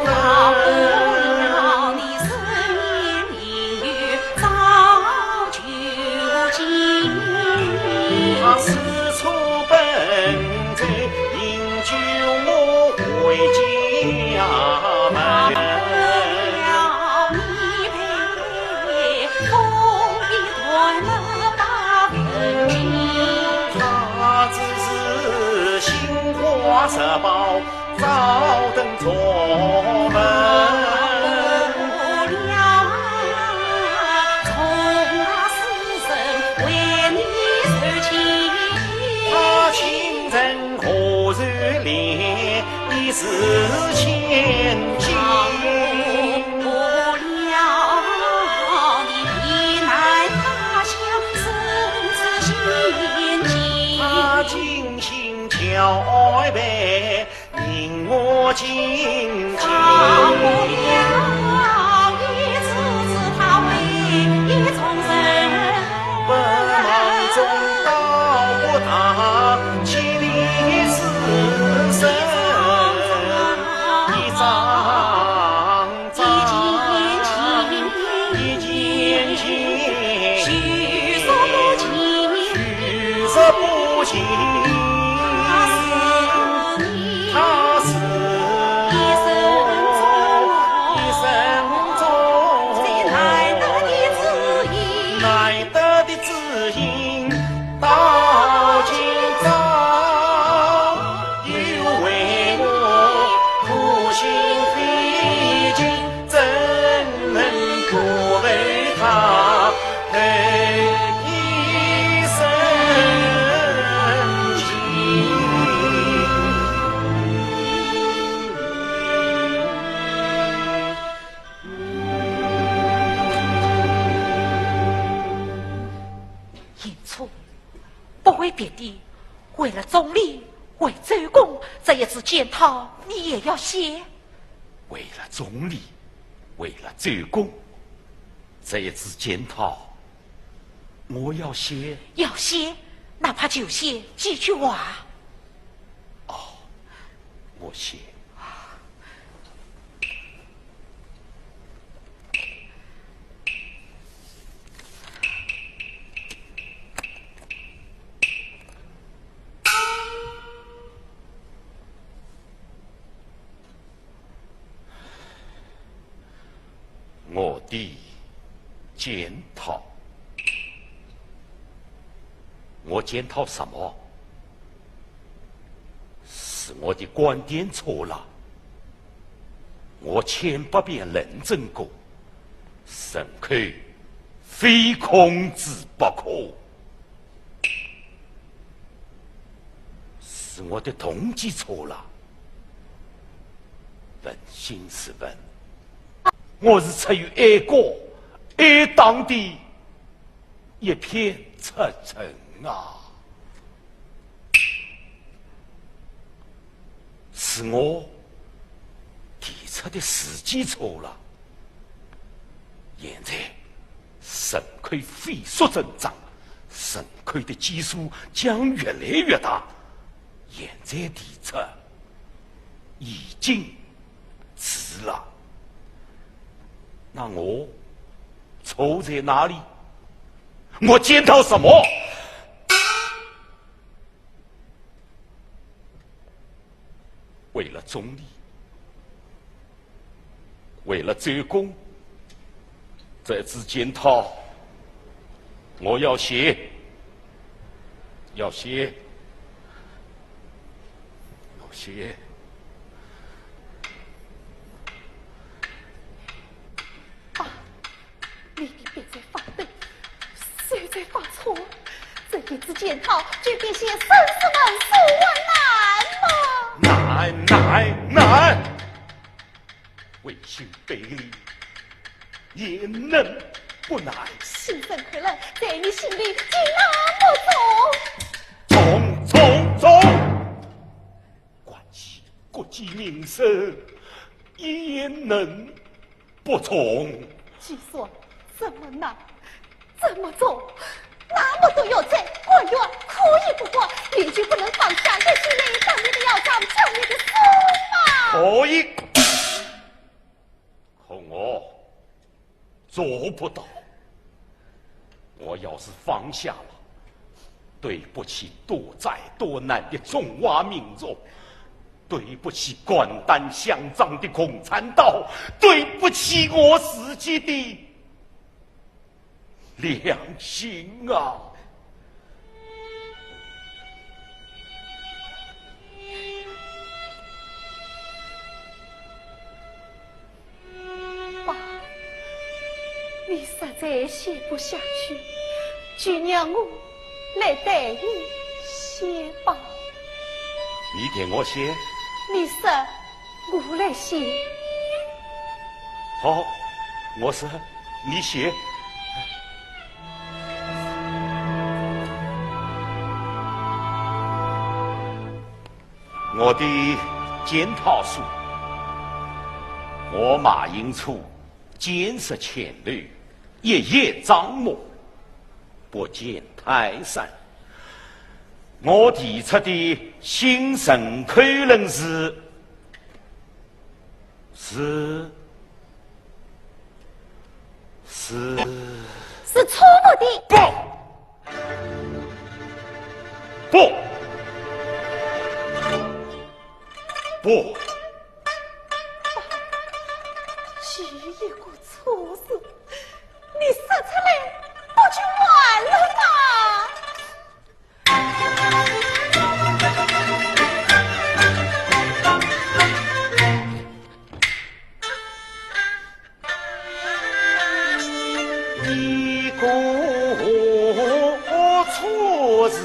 灯。他四处奔走，营救我回家门。 他只是心花热抱，照灯做梦。他清晨何时练？ 你是千金。他精心交配，令我进京。本王中道不大，千里之身一张张，一件件，举足不尽。他是我一生中难得的知音。 到今朝，又为我苦心费尽，怎能不为他投一生情？ 不为别的，为了钟离，为周公，这一纸检讨你也要写？为了钟离，为了周公，这一纸检讨我要写。要写，哪怕就写几句话。哦，我写。 我的检讨。我检讨什么？是我的观点错了。我千百遍论证过，沈寇非孔子不可。 是我的动机错了。问心是问，我是出于爱国、爱党的一片赤诚啊。是我提出的时机错了。 现在沈寇飞速增长，沈寇的基数将越来越大。现在提出已经迟了。那我错在哪里？我检讨什么？ 为了钟离，为了周公，这支检讨，我要写，要写，要写。爸， 你的笔在发抖，手在发抖，这一支检讨，就比写三十万书还难吗？难，难，难！为心背离，也能不难？心生快乐，在你心里竟然不中。中，中，中！ 关系国计民生，焉能不中？既说这么难，这么中，那么多药材，官员可以不管，你就不能放下热心人当年的药方，将你的书吗？可以，可我做不到。我要是放下了，对不起多灾多难的中华民族，对不起肝胆相照的共产党，对不起我自己的 良心啊！爸，你实在写不下去，就让我来代你写吧。你给我写？你说 我来写。好，我说，你写。我的检讨书，我马英初见识浅略，一叶障目，不见泰山。我提出的新生口论是 是，是，是错误的。不，不，不。是一个错字，你说出来不就完了吗？ 一个错字，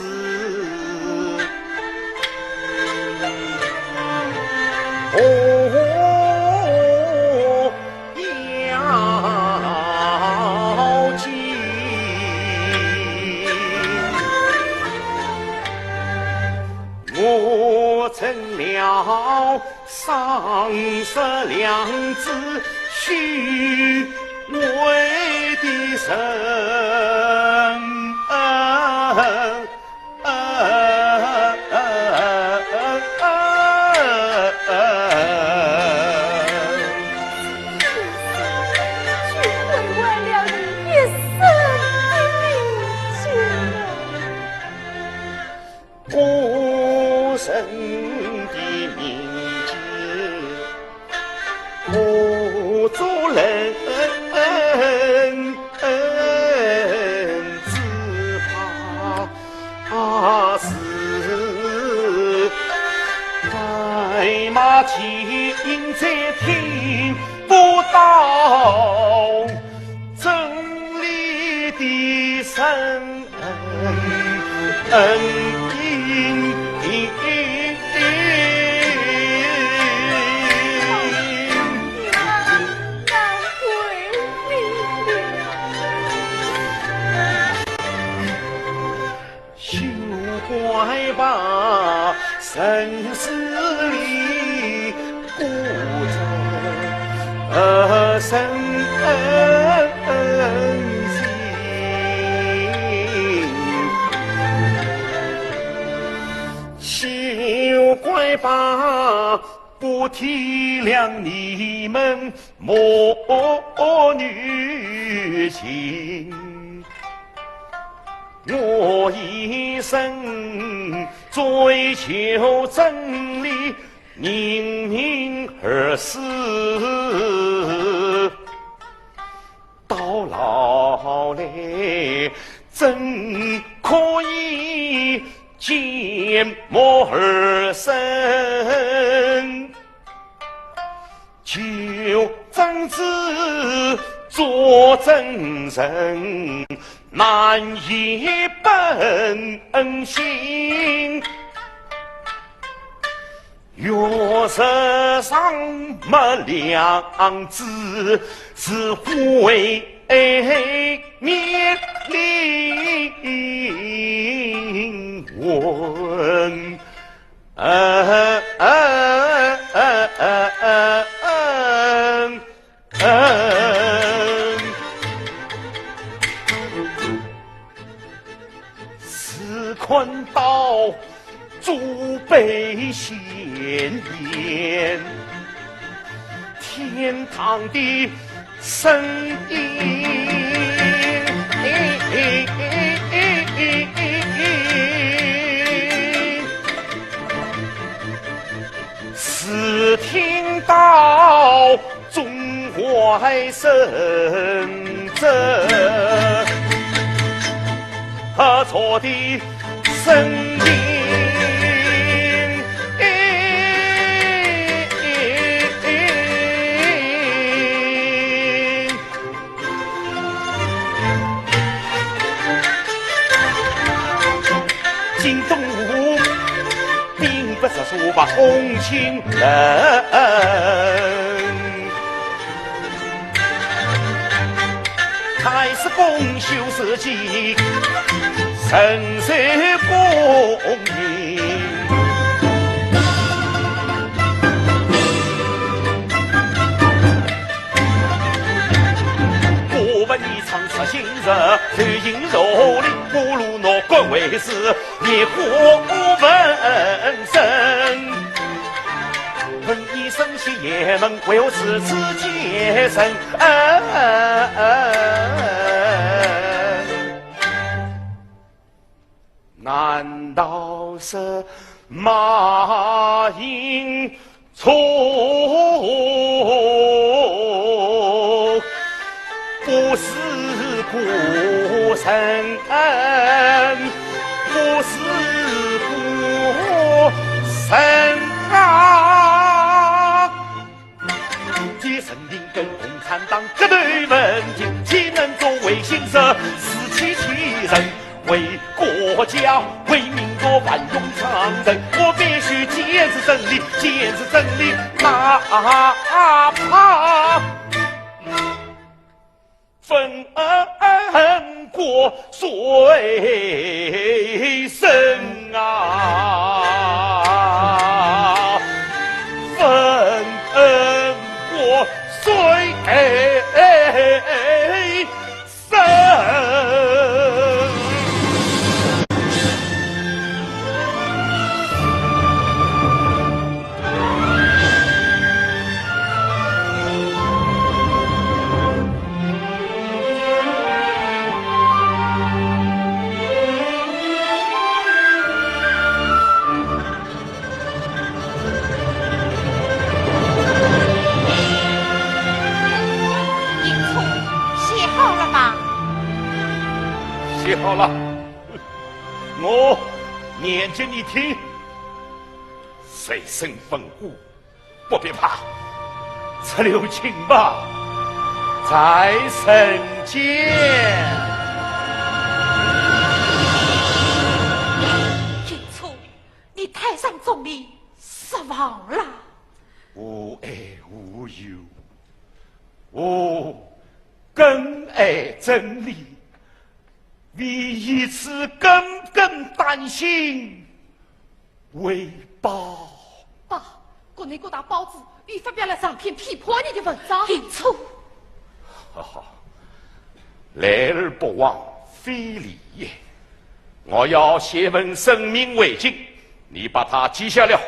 哦，要紧。我成了 丧失良知虚伪的人。孤身的名节，不足人知，怕是白马天在听不到真理的声。 休怪白生死里 孤舟而身行，休怪白不体谅你们母女情。我一生追求真理， 宁鸣而死，到老来怎可以缄默而声？求长子做证人，难以本心。 若世上没良知，是非面临问。悲显现天堂的声音。只听到钟坏声震，啊，错的声音。京东并不是说把风情人。开始公休时期，神社公民。我们一唱出新日，流行如林，不如那个为是。 你过问声，问你神仙爷们为何如此虔诚？难道是马英 错，不是个人，不是个人啊！这人民跟共产党这对问题，岂能作为形式，自欺欺人？ 为国家，为民族繁荣昌盛，我必须坚持真理，坚持真理，哪怕分国碎身啊，分国碎身。 写好了吗？写好了，我念给你听。谁生文武，不必怕，只留情吧，在人间。英初， 你太让众里失望了。无爱无忧，我更爱真理，为一次耿耿丹心为报。报，国内各大报纸又发表了长篇批判你的文章。英初， 哈哈，来而不往非礼也。我要写封声明为据，你把它记下了。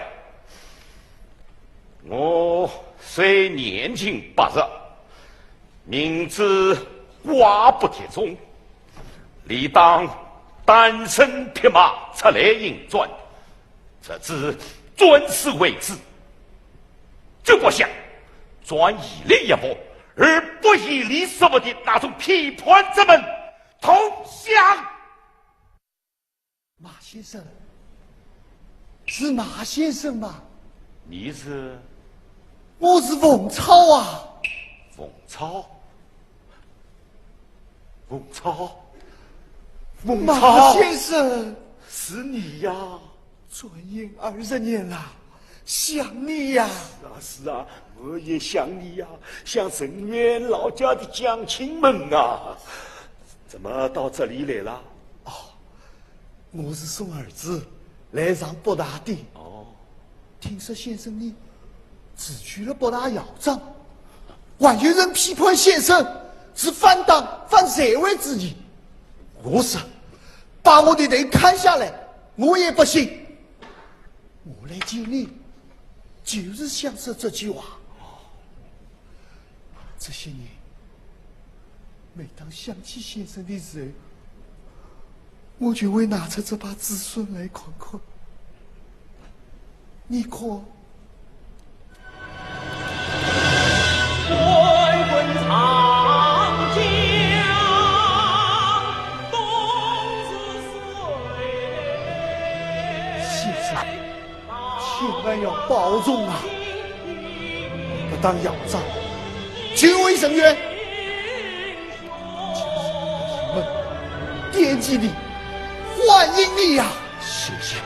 我虽年近八十，明知寡不敌众，理当单身匹马出来行转，这次专事为此。 就不想转以礼易物，而不以礼说物的那种批判之门投降。马先生，是马先生吗？你是？我是冯超啊。冯超？ 冯超，冯超。马先生。是你呀。转眼二十年了，想你呀。是啊，是啊，我也想你呀，想陈园老家的乡亲们啊。怎么到这里来了？哦，我是送儿子来上北大的。哦。 听说先生呢，辞去了北大校长，还有人批判先生是反党、反社会主义。我说，把我的头砍下来，我也不信。来见你，就是想说这句话。这些年，每当想起先生的时候，我就会拿出这把子孙来看看。你看，先生，千万要保重啊！不但要紧，就为人员。 我们惦记你，欢迎你呀！谢谢，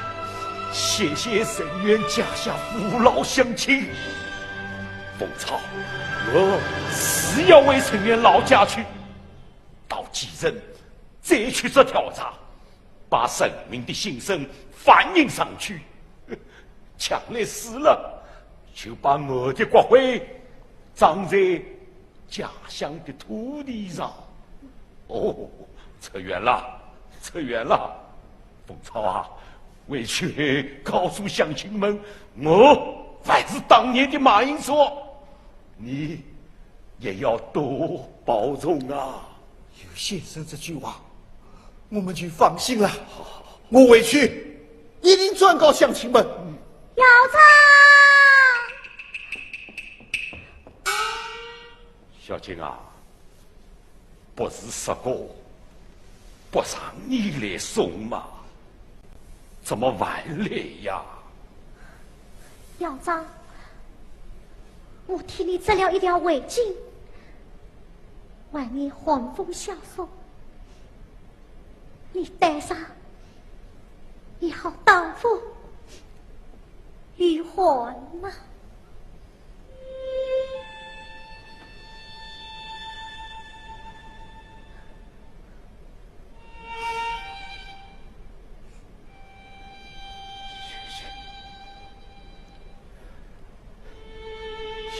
谢谢陈元家下父老乡亲。凤超，我是要回陈元老家去，到继城再去做调查，把陈明的心声反映上去。将来死了，就把我的骨灰葬在 家乡的土地上。哦，扯远了，扯远了。凤超啊，回去告诉乡亲们，我还是当年的马英九，你也要多保重啊。有先生这句话，我们就放心了。我回去一定转告乡亲们。校长！ 小金啊，不是说过不让你来送吗？怎么还来呀？校长，我替你织了一条围巾，还你寒风孝送，你戴上，也好挡风御寒嘛。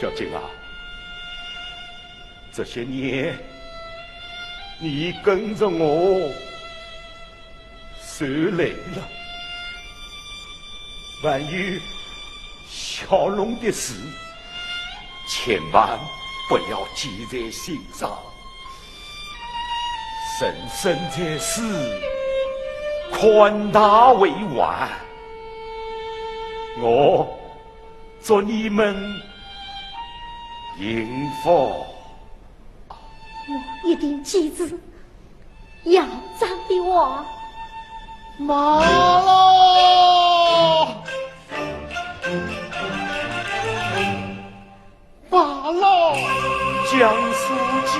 小金啊，这些年你跟着我受累了，还有小龙的事，千万不要记在心上。人生在世，宽大为怀。我 祝你们幸福。我一定记住校长的话。马老，马老，江书记。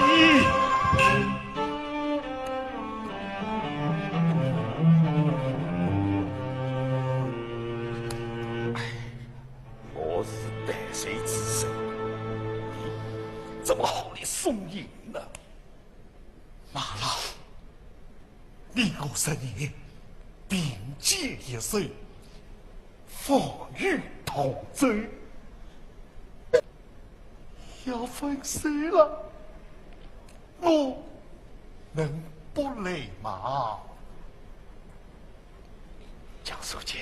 哎， 我是戴罪之人，怎么好来送行呢？马老，你我十年并肩一手，风雨同舟，要分手了，我能不来吗？ 江书记，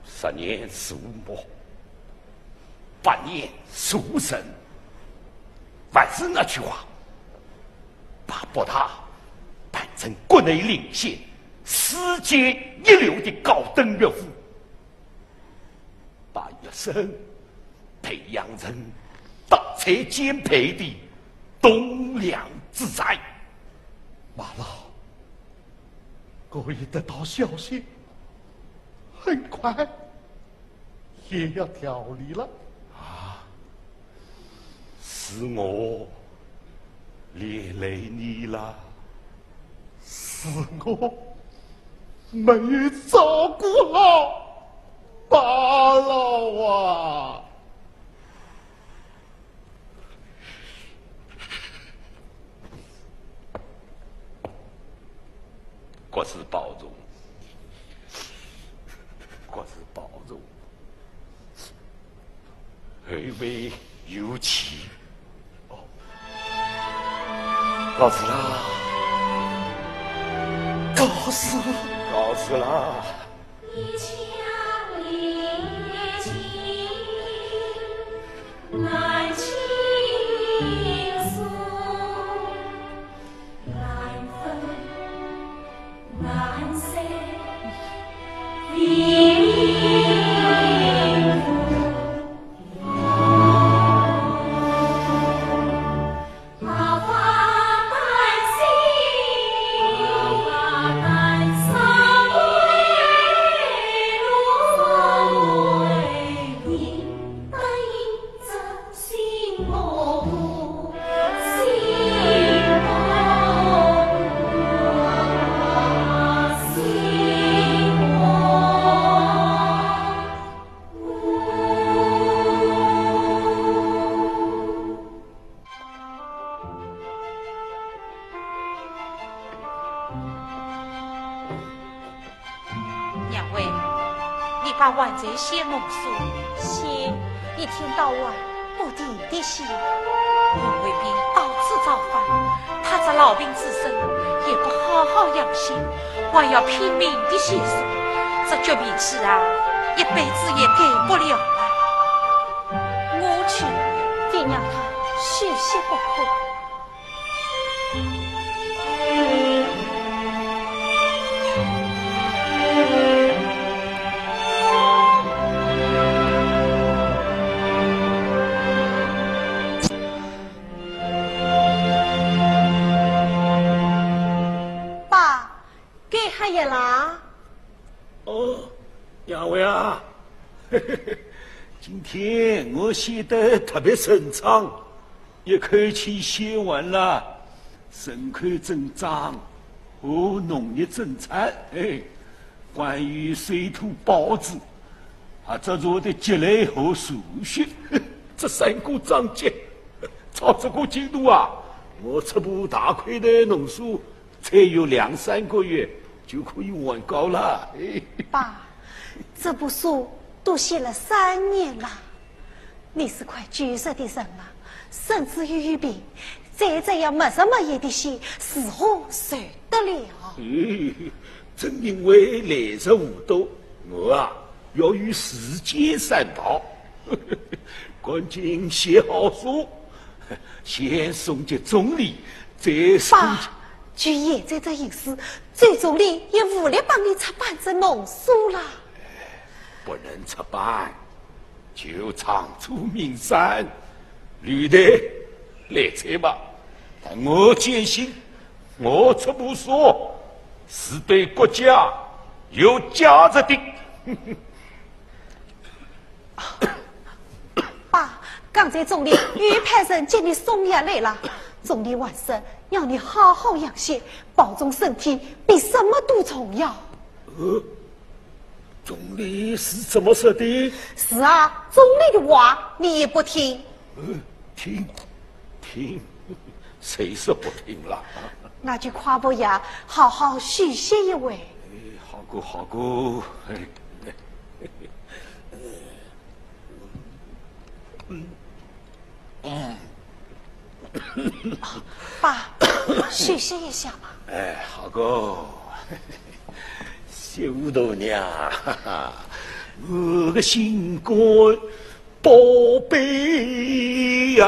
十年树木，百年树人，还是那句话，把北大办成国内领先、世界一流的高等学府，把学生培养成德才兼备的栋梁之才。马老， 我已得到消息，很快也要调离了。啊，是我连累你了。是我没有照顾好马老啊。 各自保重，各自保重，后会有期。哦，告辞啦，告辞，告辞啦。娘为，你把还债写侬叔。写，一天到晚不停地写。红卫兵到处造反，他这老病之身也不好好养息，还要拼命地写书，这局面是啊，一辈子也改不了啊。我去，非让他休息不可。 爸，该歇了啦？哦，娘为啊，今天我写得特别顺畅，一口气写完了。 人口增长和农业增产，哎，关于水土保持，还有这座的积累和数学，这三个章节，照这个进度啊，我这部大块的农书才有两三个月就可以完稿了。哎。爸，这部书都写了三年了。 你是快九十的人了，身子又有病，再这样没日没夜的写，如何受得了？哎，正因为来日无多，我啊，要与时间赛跑。赶紧写好书，先送给总理，再送给爸，就现在这形势，周总理也无力帮你出版这农书了。不能出版， 就长处民散，留待来者吧。但我坚信，我这部书是对国家有价值的。爸，刚才总理又派人接你送药来了。总理还说，要你好好养息，保重身体，比什么都重要。呃， 总理是这么说的？是啊，总理的话你也不听。呃，听，听，谁说不听了？那就快把药好好休息一回。哎，好个，好个。哎，嗯，嗯。 爸，休息一下吧。哎，好个，谢武大娘，哈哈，我个心肝宝贝呀，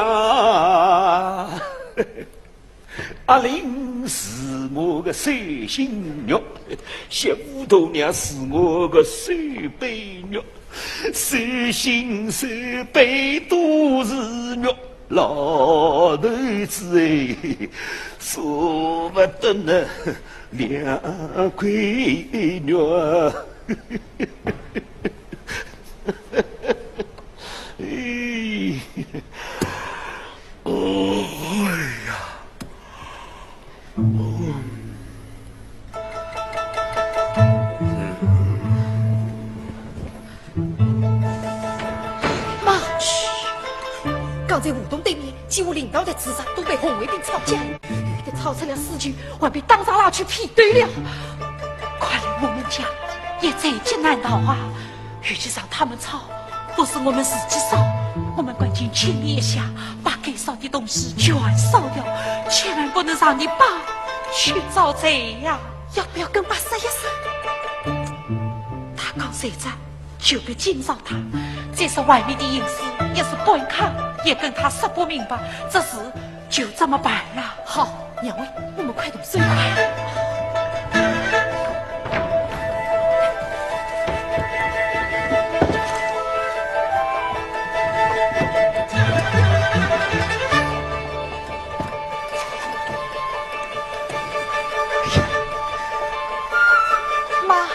阿玲是我个手心肉，谢武大娘是我个手背肉。 手心手背都是肉，老头子哎，舍不得那两块肉。哎，哎呀。 妈，嘘！刚才胡同对面几户领导的住宅都被红卫兵抄家，有的抄出了四句，还被当场拉去批斗了。看来我们家也在劫难逃啊！ 与其让他们抄，不如我们自己烧。我们赶紧清理一下，把该烧的东西全烧掉，千万不能让你爸去遭罪呀！要不要跟爸说一声？他刚睡着，就别惊扰他。再说外面的形势一时半刻也跟他说不明白，这事 就这么办了。好，两位，我们快动手吧。妈，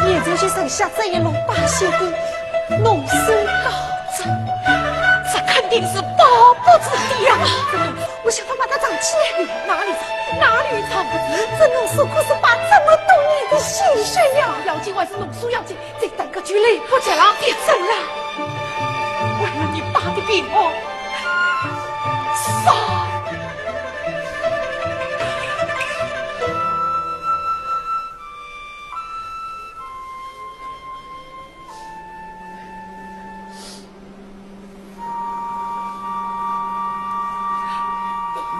眼前就剩下这一摞八仙的，弄手搞这，这肯定是宝不止的呀！我想法把他藏起来。哪里藏？哪里藏不得？这奴婢可是把这么多年的心血呀！要紧还是奴婢要紧？再耽搁就来不及了。别走了！为了你爸的病哦，杀！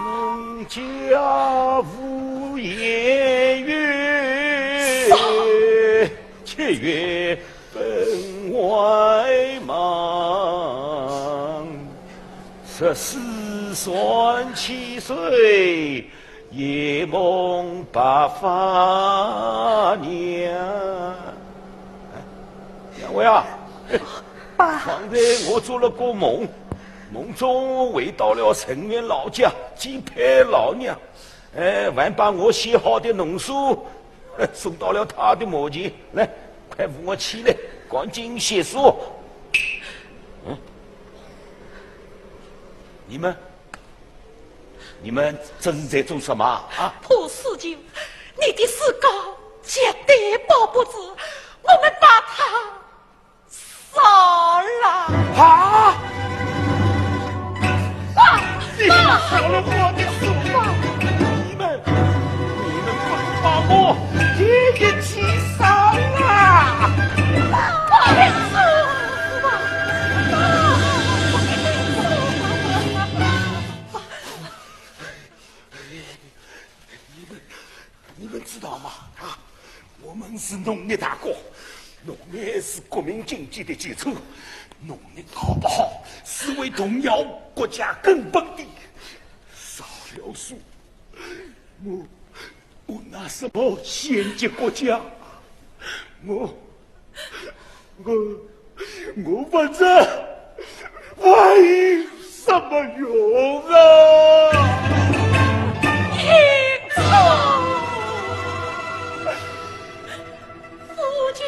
农家无言语，且月分外忙。十四算起岁， 夜梦白发娘。哎，两位啊，爸，刚才我做了个梦，梦中我回到了陈县老家，祭拜老娘，哎，还把我写好的农书送到了他的墓前。来，快扶我起来，赶紧写书。嗯，你们 你们这是在做什么啊？普世经，你的诗稿绝对保不住，我们把它烧了。啊！爸，你们烧了我的书啊！你们，你们快把我一起烧了！爸，别烧了，爸，爸，别烧了。 你们，你们知道吗？啊，我们是农业大国，农业是国民经济的基础，农业好不好，是为动摇国家根本的。少了书，我，我拿什么献给国家？我， 我，我活着还有什么用啊？听着，夫君。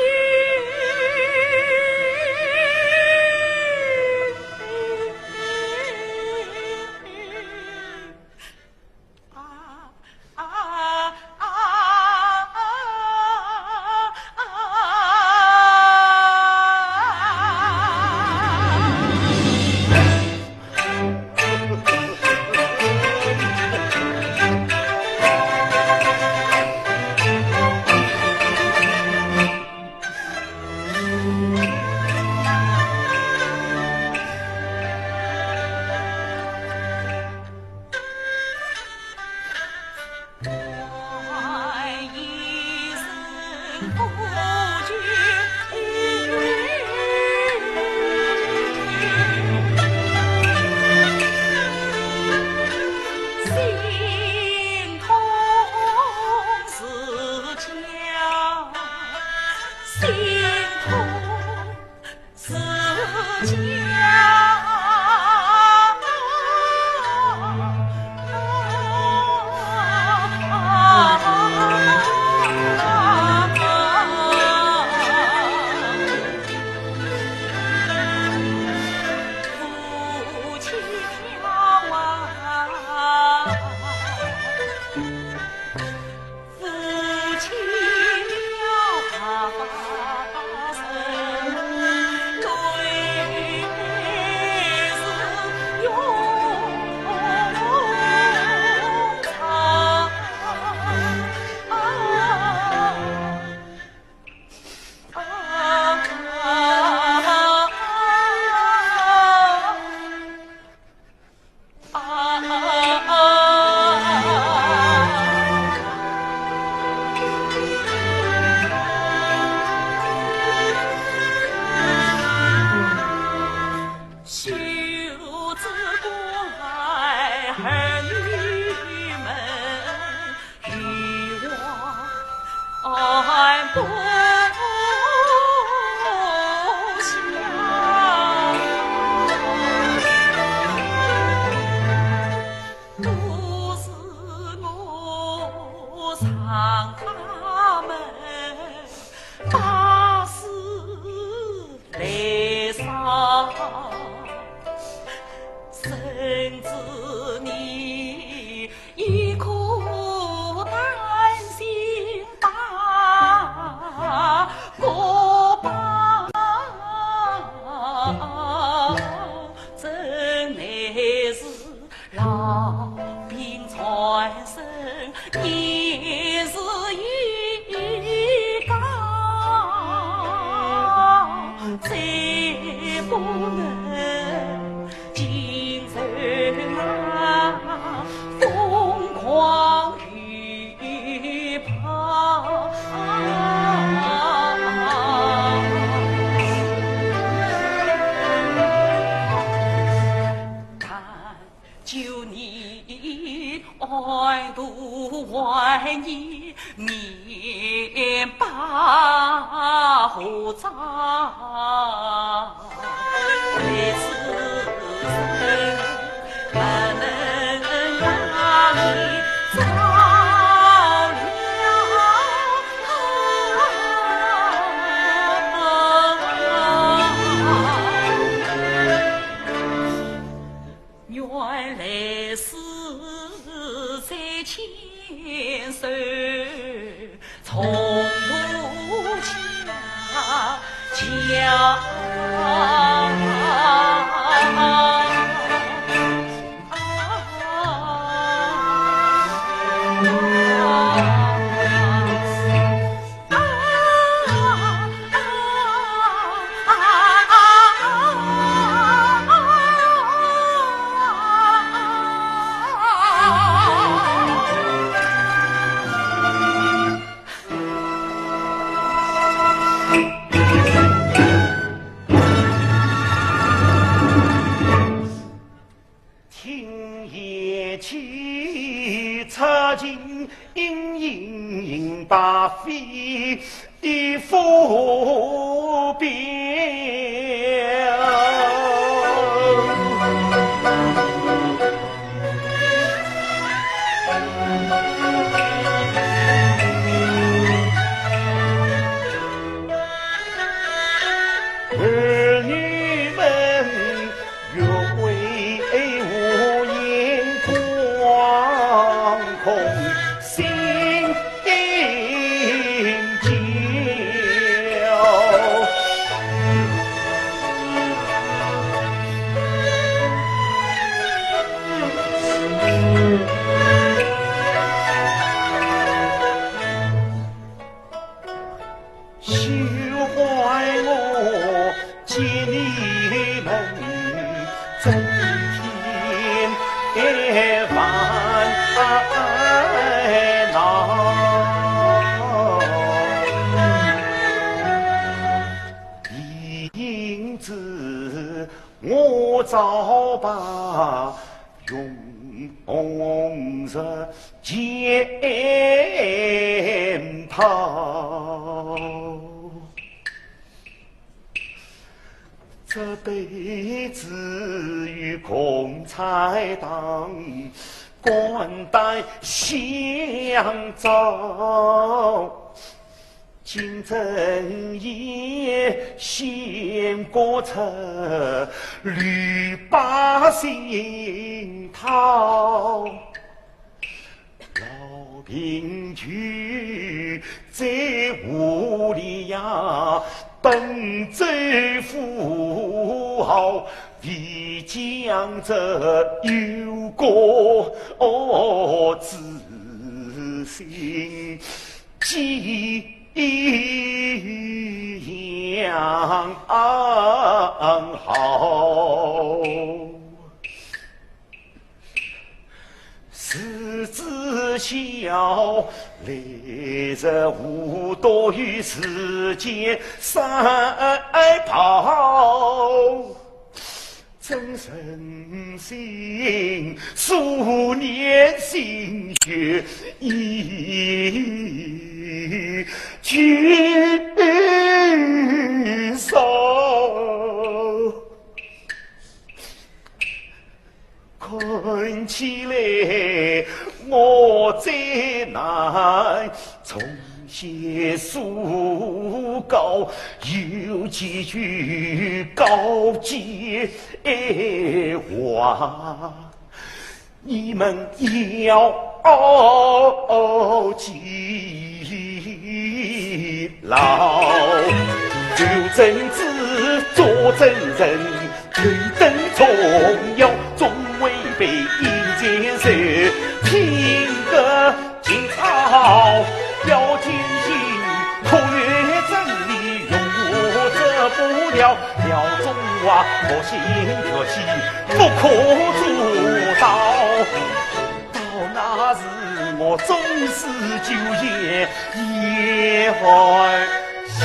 救你安度晚年，免把何遭。听夜曲，插尽莺莺白飞的浮标。儿女们， 月为无言光空心焦。休怪我见你们增添烦恼。因此我早把 用日检讨。这辈子与共产党肝胆相照， 今正也先过出吕八仙桃。老贫穷在屋里呀，奔走呼号，为将这忧国之心 寄养好。谁知晓来日无多有时间赛跑。 怎忍心思念心血已尽烧。看起来我最难 重写书稿，有几句告诫话，你们要记牢。刘正之做证人， 头等重要，总违背一件事，听个今朝要警醒，可有真理容我这不了，了中华，我心决心不可做到。到那时我终是九泉也还 小。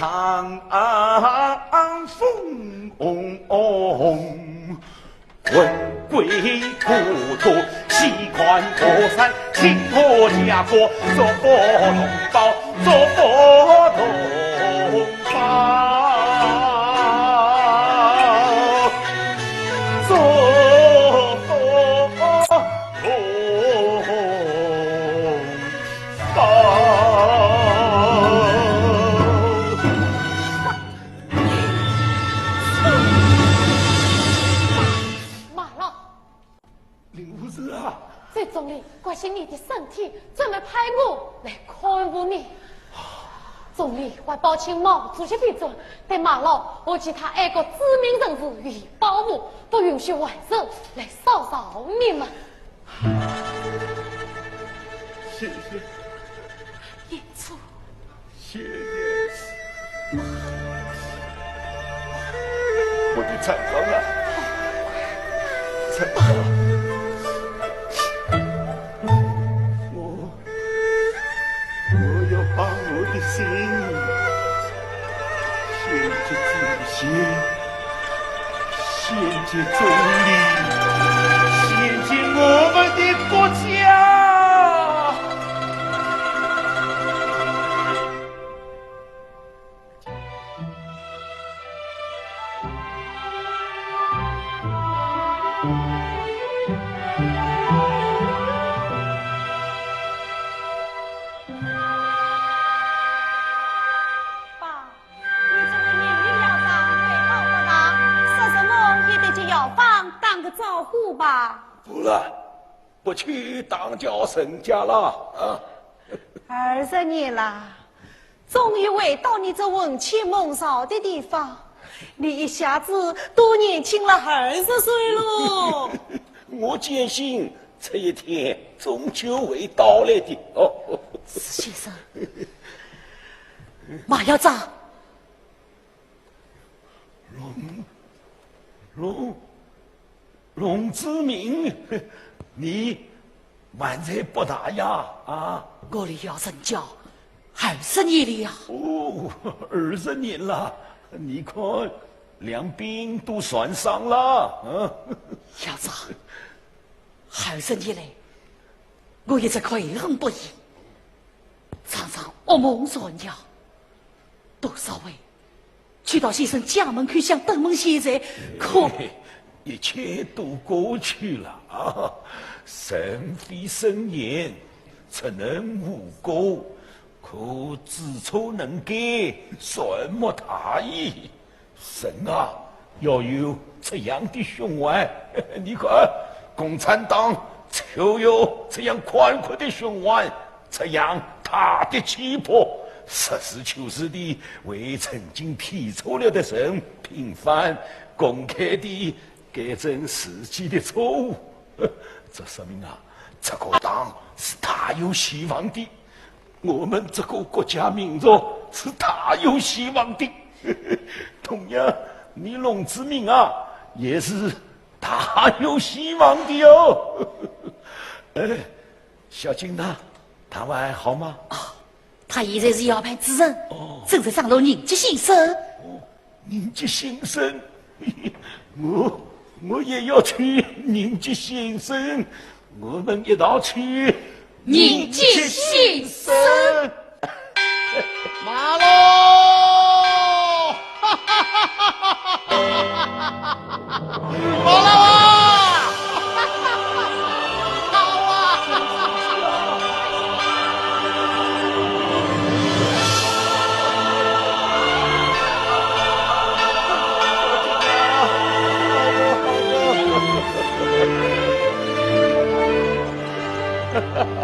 当风风，魂归故土，西关河山，清河下过，做佛同胞，做佛同胞，做佛同 报。马老，林夫人啊，这钟离关心你的身体，专门派我来看护你。钟离患暴青毛足疾病症，待马老和其他爱国知名人士予以保护，不允许外人来骚扰你们。 谢谢。谢谢。我的参谋啊，参谋啊，我，我要把我的性命献给祖先。 献给钟离，献给我们的国家。爸。 你这位年幼校长，腿脚不当，说什么也得去药房打个招呼吧。不了，不去打搅人家了啊。二十年了，终于回到你这魂牵梦绕的地方，你一下子都年轻了二十岁喽。我坚信这一天终究会到来的。哦，石先生， 马校长。龙，龙，龙子明，你还在北大呀？啊？我离校任教二十年了呀。哦，二十年了，你看，两鬓都衰伤了，啊。校长，二十年来，我一直喟恨不已，常常噩梦缠绕。 多少回去到先生家门口想登门谢罪，可一切都过去了啊。人非圣贤，孰能无过？可知错能改，善莫大焉。人啊，要有这样的胸怀。你看，共产党就有这样宽阔的胸怀， 这样大的气魄，实事求是地为曾经犯错了的人平反，公开地改正自己的错误。这说明啊，这个党是大有希望的，我们这个国家民族是大有希望的。同样，你龙子明啊，也是大有希望的哟。哎， 小金呐，他还好吗？啊，他现在是校办主任，哦。正在上楼迎接新生。哦，迎接新生，我，我也要去迎接新生，我们一道去迎接新生。 马老！马老啊！好啊！